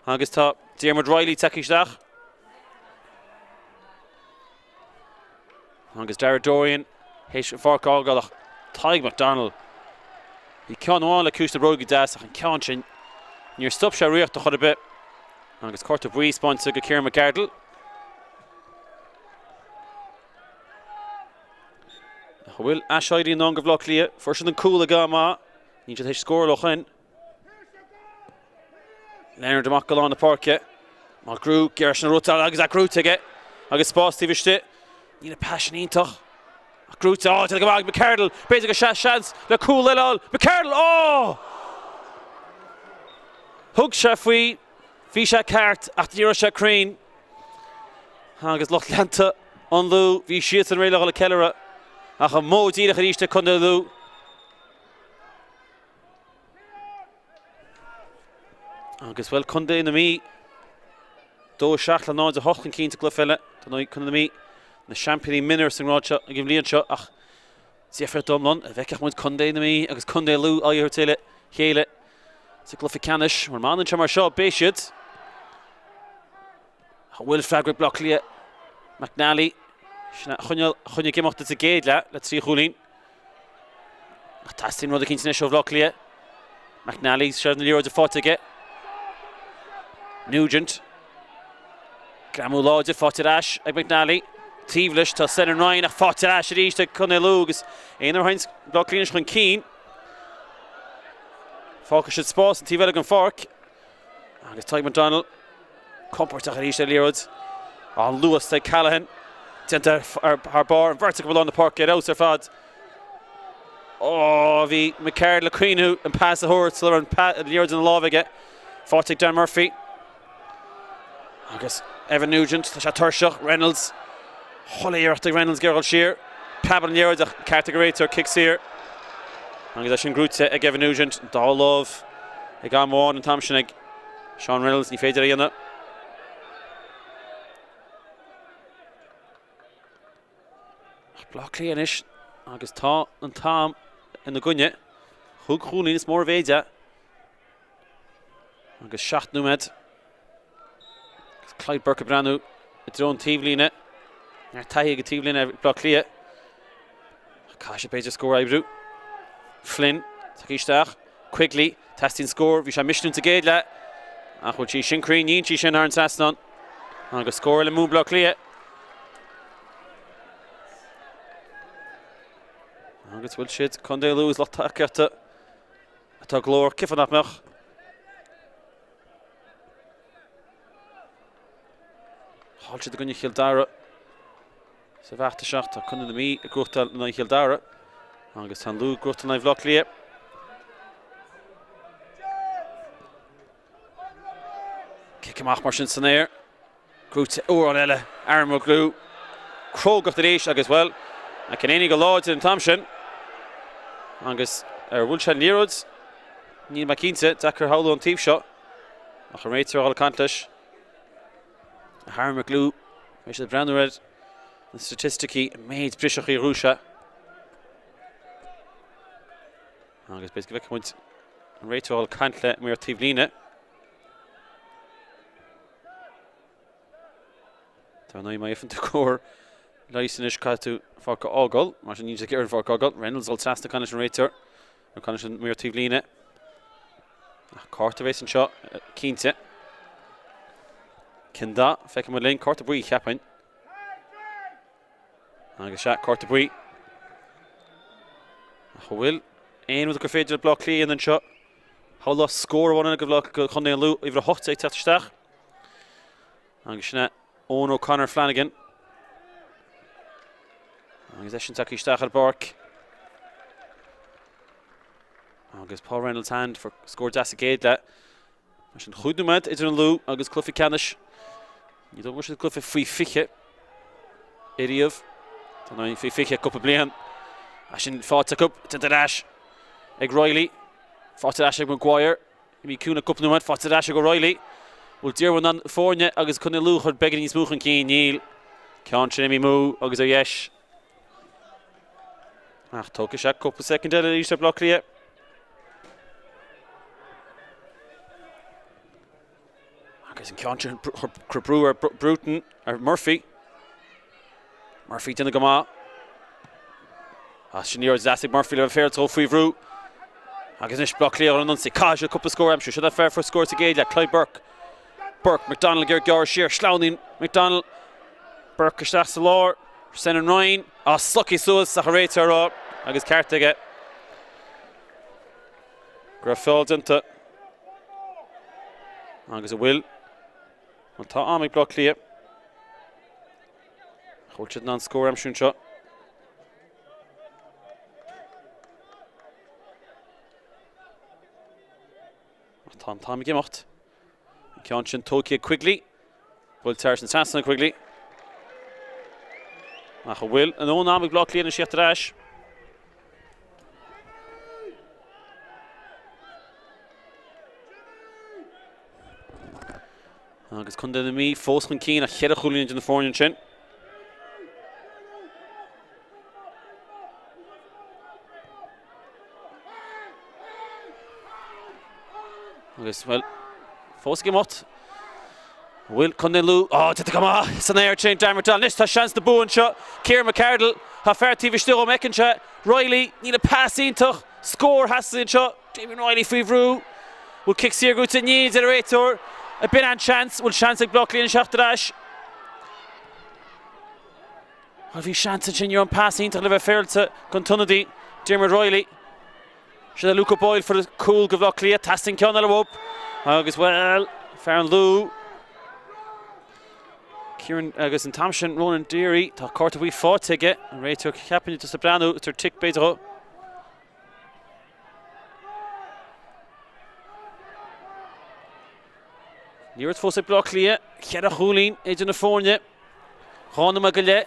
agus tá Diarmuid Reilly tagtha isteach. Agus Darragh Dorrian théis an pháirc a fhágáil ach Tadhg McDonnell. Bhí ceann amháin le cúis na bróige deas ach an ceann sin níor stop sé riocht a chor ar bith. Agus cárta buí spáinte go Kieran McGardle. Ach an bhfuil aiséirí i ndán go Bhaile Átha Cliath? Fuair siad an cúl ag am maith. Níl siad théis scóráil ó shin. Leonard amach go lár na páirce. Mulgrew, géarchéim na rúta agus é gnóite aige. Agus spás taobh istigh. Níl an pas sin iontach. Ach gnóite. Á, déanta go maith ag McCardle. B'fhéidir go sea seans le cúl eile a fháil. McCardle! Á! Thug sé faoi. Bhí sé ceart ach ní raibh sé cruinn. Agus lucht leanta an Lú, bhí siadsan réidh le dhul ag ceiliúradh. Ach an modh díreach arís ag Contae Lú. Agus bhuel, Contae na Mí, 2 7 le 0 8 chun cinn sa gcluiche eile. Dar ndóigh, Contae na Mí, na seaimpíní mionúir sa ngrád seo ag an bhliain seo ach difríocht iomlán a bhfeicfeadh muid Contae na Mí agus Contae Lú aghaidh a thabhairt ar a chéile sa gcluiche ceannais. Mar má fhanann sé mar seo, beidh siad. An bhfuil freagra ag Bleá Cliath? McNally, sin a choinnigh ag imeacht sa gcéad leath le 3 chúilín. Ach teastaíonn rud eicínt anois ó Bhaile Átha Cliath. McNally, seilbh na liathróide faighte aige. Nugent. Greamú láidir faighte ar ais ag McNally. Taobh leis tá Senan Ryan ach faighte ar ais arís ag Contae Lú agus aon uair a théann Bleá Cliath anois chun cinn. Fágfaidh siad spás an taobh eile den pháirc. Agus Tadhg McDonnell compordach arís ar liathróid. An luas ag Callaghan. Déanta thar barr. An bheirt acu i lár na páirce ar fheabhas ar fad. Ó, bhí McCardle ag cuimhniú an pas a thabhairt sula raibh an liathróid ina lámh aige. Faighte ag Dan Murphy. Agus Evan Nugent, tá sé tuirseach. Reynolds. Chuile iarracht ag Reynolds ag iarraidh dul siar. Preab an liathróid ach ceart ag an réiteoir, cic saor. Agus é sin gnóite ag Evan Nugent. An dá lámh ag am amháin an t-am sin ag Sean Reynolds. Ní féidir a dhéanamh. Ach Bleá Cliath anois agus tá an t-am ina gcoinne. Chúig chúilín is mór a mhéid é. Agus 7 nóiméad. Agus Clyde Burke ag breathnú i dtreo an taobhlíne. Neart taithí ag an taobhlíne ag Bleá Cliath. Caithfidh siad b'fhéidir scór a oibriú. Flynn, tagtha isteach. Quigley, teastaíonn scór. Bhí sé misniúil sa gcéad leath. Ach bhfuil sí sin cruinn? Níl sí sin thar an trasnán. Agus scór eile amú Bleá Cliath. Agus bhfuil siad Contae Lú is lucht tacaíochta atá glórach cífeá nach mbeadh. Chaill siad i gcoinne Chill Dara sa bhabhta seo. Tá Contae na Mí ag gnóthachtáil in aghaidh Chill Dara agus tá an Lú ag gnóthachtáil in aghaidh Bhaile Átha Cliath. Cic amach mar sin san aer. Gnóite uair eile, Aaron McGlew. Crógacht arís agus, bhuel, McEnaney go láidir an t-am sin. Agus ar bhuail sé an liathróid? Níl mé cinnte, deacair a shamhlú ón taobh seo. Ach an réiteoir a dhul ag caint leis. Aaron McGlew, beidh siad ag breathnú ar na staitisticí, an méid briseachaí a ghnóthaigh sé. Agus b'fhéidir go bhfeicfidh muid an réiteoir a dhul ag caint le maor taobhlíne. Dar ndóigh, má fhaigheann tú cóir leighis anois caithfidh tú an pháirc a fhágáil, mar sin níl sé ag iarraidh an pháirc a fhágáil. Reynolds dul trasna ag caint leis an réiteoir. Nuair a chonaic an maor taobhlíne. Ach cárta a bheas anseo, cinnte. Cén dath? Feicfidh muid linn. Cárta buí, cheapfainn. Agus sea, cárta buí. Ach an bhfuil aon rud gur féidir le Bleá Cliath a dhéanamh anseo? Shamhlófá scór amháin eile go Chontae an Lú, uimhir 18 ag teacht isteach. Agus sin é Eoin O'Connor Flanagan. Agus eisean tagtha isteach ar an bpáirc. Agus Paul Reynolds Hand fuair scór deas sa gcéad leath. Mar sin chúig nóiméad idir an Lú agus cluiche ceannais. Ní dóigh go bhfuair siad cluiche faoi 20 ariamh. Tá na faoi 20 cúpla bliain. As sin faighte acu, déanta ar ais ag Reilly. Faighte ar ais ag Maguire. Imithe ciúin le cúpla nóiméad, faighte ar ais ag O'Reilly. Bhfuil Diarmuid in ann foirne agus Contae Lú a chur beagáinín níos mó chun cinn? Níl. Ceann sin imithe amú agus ar dheis. Ach tógfaidh sé cúpla soicind eile arís ar Bleá Cliath. Agus an ceann sin chuir brú ar Bruton, ar Murphy. Murphy déanamh go maith. As sin liathróid deas ag Murphy le bheith féaráilte faoi bhrú. Agus anois Bleá Cliath ar an ionsaí. Caithfidh siad cúpla scór a aimsiú. Seo fear a fuair scór sa gcéad leath, Clive Burke. Burke, McDonnell ag iarraidh gearradh siar. Sleamhnaíonn McDonnell. Burke isteach sa lár. Senan Ryan á slogtha suas ach an réiteoir á rá agus ceart aige go raibh feall déanta. Agus a bhfuil. Bhuel tá am ag Bleá Cliath. An bhfuil siad in ann scór a aimsiú anseo. Ach tá an t-am ag imeacht. An ceann sin tógtha ag Quigley. Buailte thar an trasnán ag Quigley. Ach an bhfuil a ndóthain am ag Bleá Cliath anois theacht ar ais. Agus Contae na Mí fós chun cinn ach cheithre chúilín idir na foirne ansin. Agus, bhuel, fós ag imeacht. Bhfuil Contae Lú, á, déanta go maith san aer sin, Darren McDonald. Anois tá seans na bua anseo. Ciarán McCardle, tá fear taobh istigh dhó, an bhfeiceann sé. Reilly, níl an pas iontach. Scór theastaigh anseo. Damien Reilly faoi bhrú. Bhfuil cic saor gnóthaithe? Níl, deir an réiteoir. B'in an seans. Bhfuil seans ag Bleá Cliath teacht ar ais? Bhuel, bhí seans ansin. Ní raibh an pas iontach le bheith féaráilte don t-ionadaí, Diarmuid Reilly. Sin é Luca Boyle fuair cúl go Bhleá Cliath. Teastaíonn ceann eile uathu. Agus, bhuel, fear an Lú. Kieran agus an t-am sin Ronan Deary, tá cárta buí faighte aige. An réiteoir cheapfainn just ag breathnú, is tar tic b'fhéidir dhó. Liathróid fós ag Bleá Cliath, cheithre chúilín idir na foirne. 2 nóiméad go leith.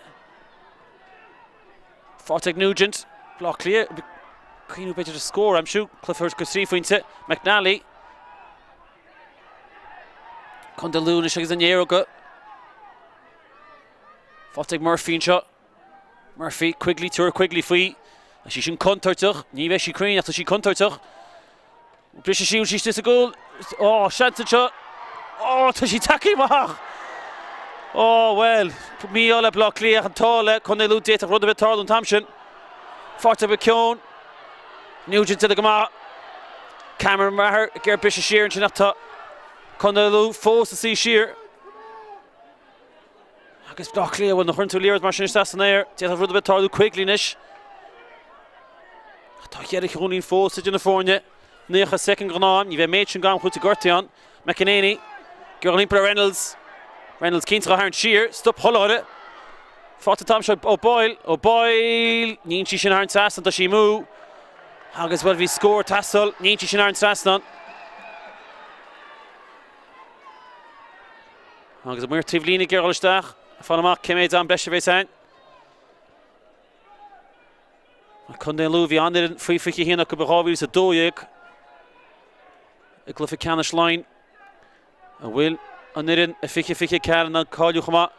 Faighte ag Nugent. Bleá Cliath ag cuimhniú b'fhéidir ar scór a aimsiú. Cluiche go 3 phointe. McNally. Contae Lú anois agus an liathróid. Faighte ag Murphy anseo. Murphy, Quigley, tabharfaidh Quigley faoi. Tá sí sin contúirteach. Ní bheidh sí cruinn ach tá sí contúirteach. Briseadh sí, bhfuil sí istigh sa gcúl? Ó, seans anseo. Ó, tá sí tagtha amach! Ó, bhuel, mí-ádh le Bleá Cliath, an t-ádh le Contae Lú, d'fhéadfadh rud ar bith tarlú an t-am sin. Faighte ag McKeown. Nugent déanta go maith. Cameron Maher ag iarraidh briseadh siar ansin ach tá Contae Lú fós ag suí siar. Agus Bleá Cliath, bhuel, nuair a chuireann tú liathróid mar sin isteach san aer, d'fhéadfadh rud ar bith tarlú. Quigley anois. Ach tá cheithre chúilín fós idir na foirne. 90 soicind gnáth-am, ní bheidh méid sin d'am caillte gortaithe ann. McEnaney, ag dul timpeall ar Reynolds. Reynolds cinnte á tharraingt siar. Stop sholáthar. Faighte an t-am seo ó Boyle. Ó Boyle! Níl sí sin thar an trasnán, tá sí amú. Agus, bhuel, bhí scór ag teastáil. Níl sí sin thar an trasnán. Agus an maor taobhlíne ag iarraidh dul isteach, fáil amach cé mhéad am breise a bheas ann. Contae an Lú, bhí an-fhoireann faoi 21 acu i 2012 i gcluiche ceannais Laighean. An bhfuil an fhoireann i 2024 in ann cáiliú chomh maith?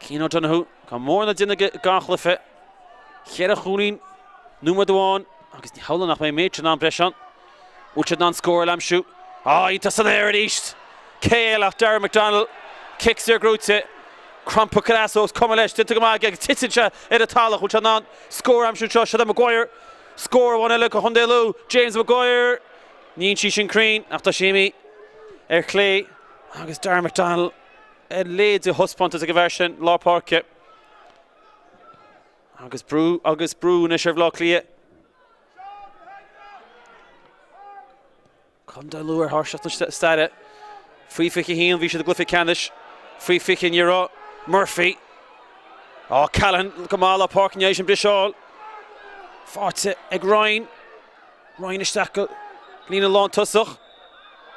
Cian O'Donoghue, gan mórán le déanamh aige gan chluiche. Cheithre chúilín, nóiméad amháin agus ní hamhlaidh nach mbeidh an méid sin am breise ann. Bhfuil siad in ann scór a aimsiú? Á, iontach san aer arís! Cé eile ach Darragh McDonnell. Cic saor gnóite. Crompa Carrasso is cuma leis, déanta go maith aige agus titeann sé ar an talamh. Bhfuil sé in ann scór a aimsiú anseo? Seo é Maguire. Scór amháin eile do Chontae Lú. James Maguire. Níl sí sin cruinn ach tá sí imithe ar chlé agus Darragh McDonnell a leithéid de thaispeántas ag an bhfear sin lár páirce. Agus brú agus brú anois ar Bhaile Átha Cliath. Contae Lú ar thairseach na staire. Faoi 21 bhí siad i gcluiche ceannais. Faoi 20 ní raibh Murphy. Á, Callahan go maith lár páirce i ndiaidh sin briseáil. Faighte ag Ryan. Ryan isteach go líne lántosach.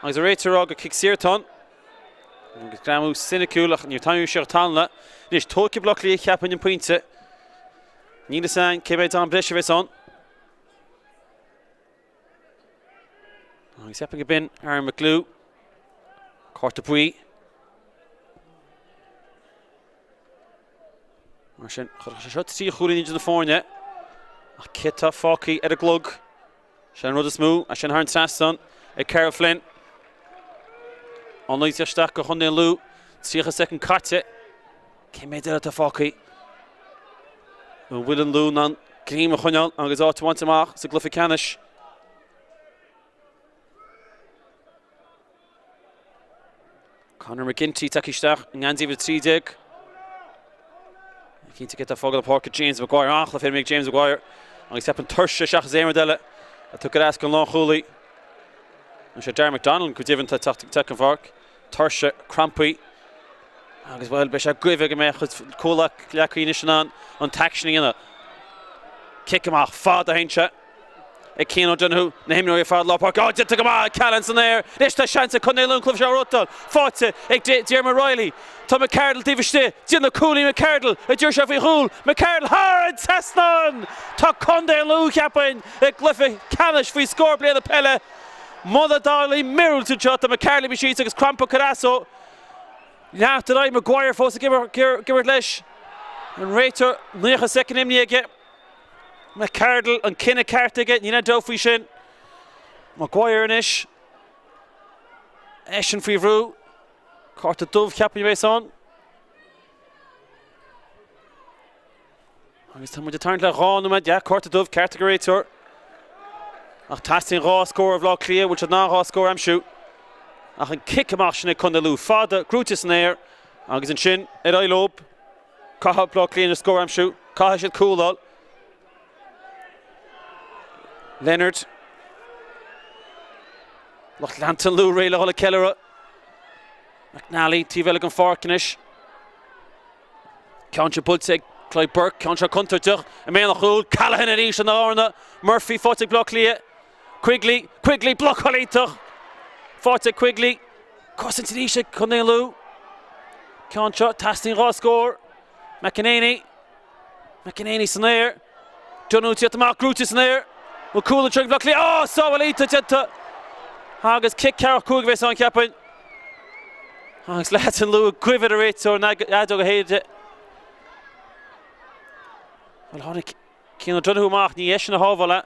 Agus an réiteoir ag rá gur cic saor atá ann. Agus greamú soiniciúil ach níor tarraingíodh sé talamh. Anois tógfaidh Baile Átha Cliath cheapfainn an pointe. Níl fhios againn cé mhéad am breise a bheas ann. Agus cheapfainn go b'in Aaron McGlew. Cárta buí. Mar sin, chuirfeadh sé seo 3 chúilín idir na foirne. Ach cé atá fágtha ar an gclog? Sin an rud is mó, é sin thar an trasnán ag Karl Flynn. Ionsaí isteach go Chontae an Lú. 30 soicind caite. Cé mhéad eile atá fágtha? An bhfuil an Lú in ann greim a choinneáil agus áit a bhaint amach sa gcluiche ceannais? Conor McGinty tagtha isteach i ngeansaí uimhir 13. Cinnte cé atá ag fágáil na páirce James Maguire an-chluiche imeartha ag James Maguire agus cheapfainn tuirse seachas aon rud eile a tugtha ar ais don lánchúlaí. Nó sé Darragh McDonald go deimhin atá ag teacht chun pháirc. Tuirse, crampaí agus bhuel beidh sé goimh go mbeidh a chuid comhghleacaí anois in ann an t-aicsean a dhéanamh. Cic amach fada a théann sé ag Cian O'Donoghue, na himreoirí ar fad lár páirce. Á, déanta go maith ag Callahan san aer. Anois tá seans ag Contae Lú an cluiche seo a reáchtáil. Faighte ag Diarmuid Reilly. Tá McCardle taobh istigh. Déanamh cúilín McCardle. An dtabharfaidh sé faoi chúl. McCardle thar an trasnán! Tá Contae Lú, cheapfainn, i gcluiche ceannais faoi scór bliana peile. Muna dtarlaíonn míorúilt anseo, tá McCardle imithe síos agus Crompa Carrasso leanacht ar aghaidh. Maguire fós ag imirt leis. An réiteoir 90 soicind imithe aige. McCardle, an cinneadh ceart aige, níl aon dabht faoi sin. Maguire anois. Eisean faoi bhrú. Cárta dubh cheapfainn a bheas ann. Agus tá muid ag tarraingt le 2 nóiméad, yeah, cárta dubh, ceart ag an réiteoir. Ach teastaíonn 2 scór ó Bhaile Átha Cliath, bhfuil siad in ann 2 scór a aimsiú? Ach an cic amach sin ag Contae Lú, fada, gnóite san aer, agus ansin ar aghaidh leo, caithfidh Baile Átha Cliath an scór a aimsiú, caithfidh siad cúl a fháil. Leonard. Lucht leanta an Lú réidh le dhul ag ceiliúradh. McNally, taobh eile den pháirc anois. Ceann seo buailte ag Clive Burke, ceann seo contúirteach i mbéal an chúil, Callaghan arís ina dtarna, Murphy faighte ag Baile Átha Cliath, Quigley, Quigley, blocáil iontach faighte ag Quigley, cosaint arís ag Contae an Lú, ceann seo, teastaíonn 2 scór, McEnaney, McEnaney san aer, Donoghue ag tíocht amach, gnóite san aer, bhfuil cúl anseo ag Baile Átha Cliath, á, sábháil iontach déanta agus cic ceathracha 5 a bheas ann cheapfainn. Agus leaids an Lú ag goimh ar an réiteoir an fheadóg a shéideadh. Bhuel tháinig Cian O'Donoghue amach, ní eisean a shábháil é.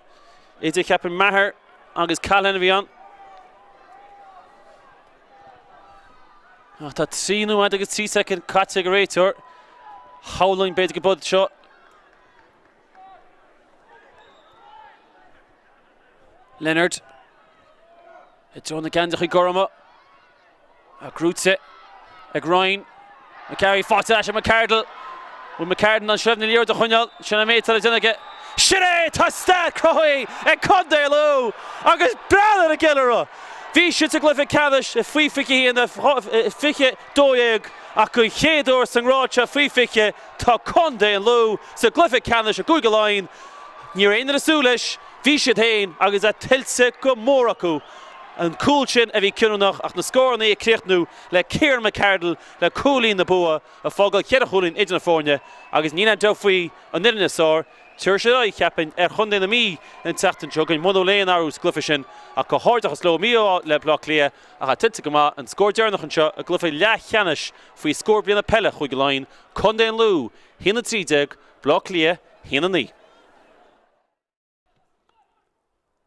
Idir cheapfainn Maher agus Callahan a bhí ann. Ach tá 3 nóiméad agus 3 soicind caite ag an réiteoir. Shamhlóinn b'fhéidir go bud seo. Leonard i dtreo na geansaíocha gorma. Gnóite ag Ryan. McGarry faighte ar ais ag McCardle. Bhfuil McCardle in ann seilbh na liathróide a choinneáil? Sin an méid atá le déanamh aige. Sin é! Tá stair cruthaithe ag Contae Lú agus breathnaigh ar an gceiliúradh! Bhí siad sa gcluiche ceannais faoi 21, 20, 12 ach don chéad uair sa ngrád seo faoi 20 tá Contae an Lú sa gcluiche ceannais i gCúige Laighean. Ní raibh aon duine ag súil leis. Bhí siad féin agus é tuillte go mór acu. An cúl sin a bhí cinniúnach ach na scóranna ag críochnú le Ciaran McCardle le cúilín na bua ag fágáil cheithre chúilín idir na foirne agus níl aon dabht faoi an fhoireann is fearr. Tabharfaidh siad aghaidh, cheapfainn, ar chontae na Mí an tseachtain seo chugainn muna bhfuil aon athrú sa gcluiche sin ach comhghairdeachas leo mí-ádh le Baile Átha Cliath ach é tuillte go maith an scór deireanach anseo i gcluiche leathcheannais faoi scór bliana peile Chúige Laighean, Contae an Lú, 1-13, Baile Átha Cliath, 1-9.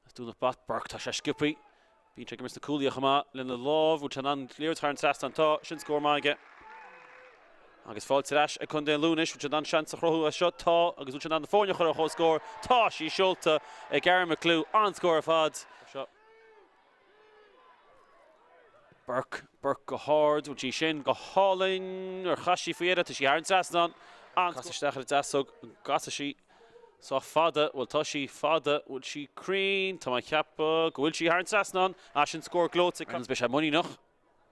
As Dúnach Bat, Burke, tá sé sciobtha. Bíonn sé ag imirt sna cúlaithe chomh maith lena lámh. Bhfuil sé in ann an liathróid thar an trasnán? Tá. Sin scór maith aige. Agus fáilte ar ais ag Contae an Lú anois. Bhfuil siad in ann seans a chruthú as seo? Tá. Agus bhfuil siad in ann na foirne a chur ar comhscór? Tá sí seolta ag Aaron McClew. An-scór ar fad. Seo. Burke. Burke go hard. Bhfuil sí sin go hálainn? Ar chas sí faoi dheireadh? Tá sí thar an trasnán. An-scór. Isteach ar an deasóg. An gcasfaidh sí sách fada? Bhuel, tá sí fada. Bhfuil sí cruinn? Tá mé ag ceapadh go bhfuil sí thar an trasnán. Ah, sin scór gleoite. Beidh sé muiníneach.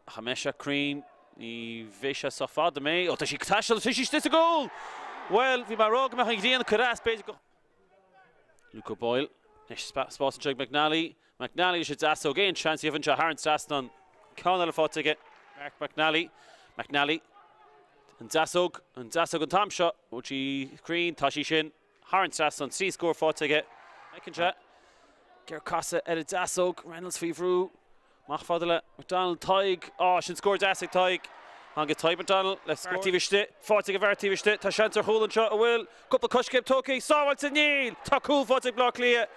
Ach an mbeidh sé cruinn? Ní bheidh sé sách fada, an mbeidh? Ó, tá sí ag taisteal, tá sí istigh sa gcúl! Bhuel, bhí mé ag rá go mbeadh an ghrian ag cur as, b'fhéidir go. Luke O'Boyle. Anois, spás anseo ag McNally. McNally leis an deasóg, aon seans, gheibheann sé thar an trasnán. Ceann eile faighte aige. Mark McNally. McNally. An deasóg, an deasóg an t-am seo. Bhfuil sí cruinn? Tá sí sin. Thar an trasnán, 3 scór faighte aige. Feiceann sé géarchasadh ar an deasóg. Reynolds faoi bhrú. Amach fada le McDonald. Tadhg. Á, sin scór deas ag Tadhg. Agus Tadhg McDonald le scór taobh istigh. Faighte ag an bhfear taobh istigh. Tá seans ar chúl anseo. An bhfuil? Cúpla coiscéim tógtha. Sábháilte. Níl! Tá cúl faighte ag Bleá Cliath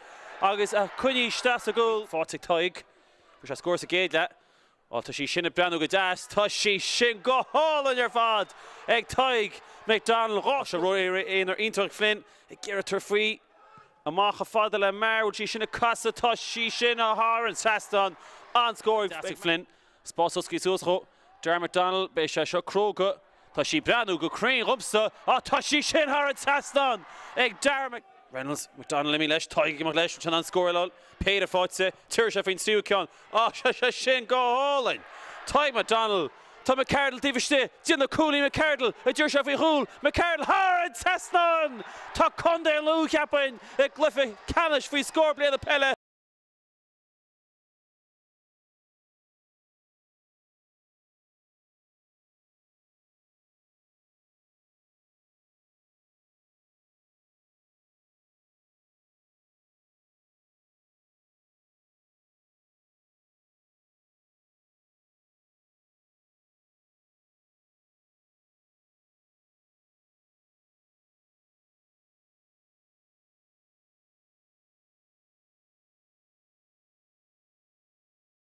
agus coinnithe isteach sa gcúl. Faighte ag Tadhg. Fuair sé scór sa gcéad leath. Á, tá sí sin ag breathnú go deas. Tá sí sin go hálainn ar fad ag Tadhg McDonald. Tá sé ró-aonair iontach ag Flynn ag iarraidh tabhairt faoi. Amach chomh fada le Maher. Bhfuil sí sin ag casadh? Tá sí sin thar an trasnán. An-scór ag Flynn. Spás oscailte suas dhó. Darragh McDonnell, beidh sé seo cróga. Tá sí breathnú go cruinn dhomsa. Á, tá sí sin thar an trasnán ag Darragh Mc. Reynolds, McDonnell imithe leis, Tadhg ag imeacht leis, an scór eile, péire faighte, tabharfaidh sé faoin tríú ceann. Á, tá sé sin go hálainn! Tadhg McDonnell, tá McCardle taobh istigh, déanamh cúilín McCardle, an dtabharfaidh sé faoi chúl, McCardle thar an trasnán! Tá Contae an Lú, cheapfainn, i gcluiche ceannais faoi scór bliana peile.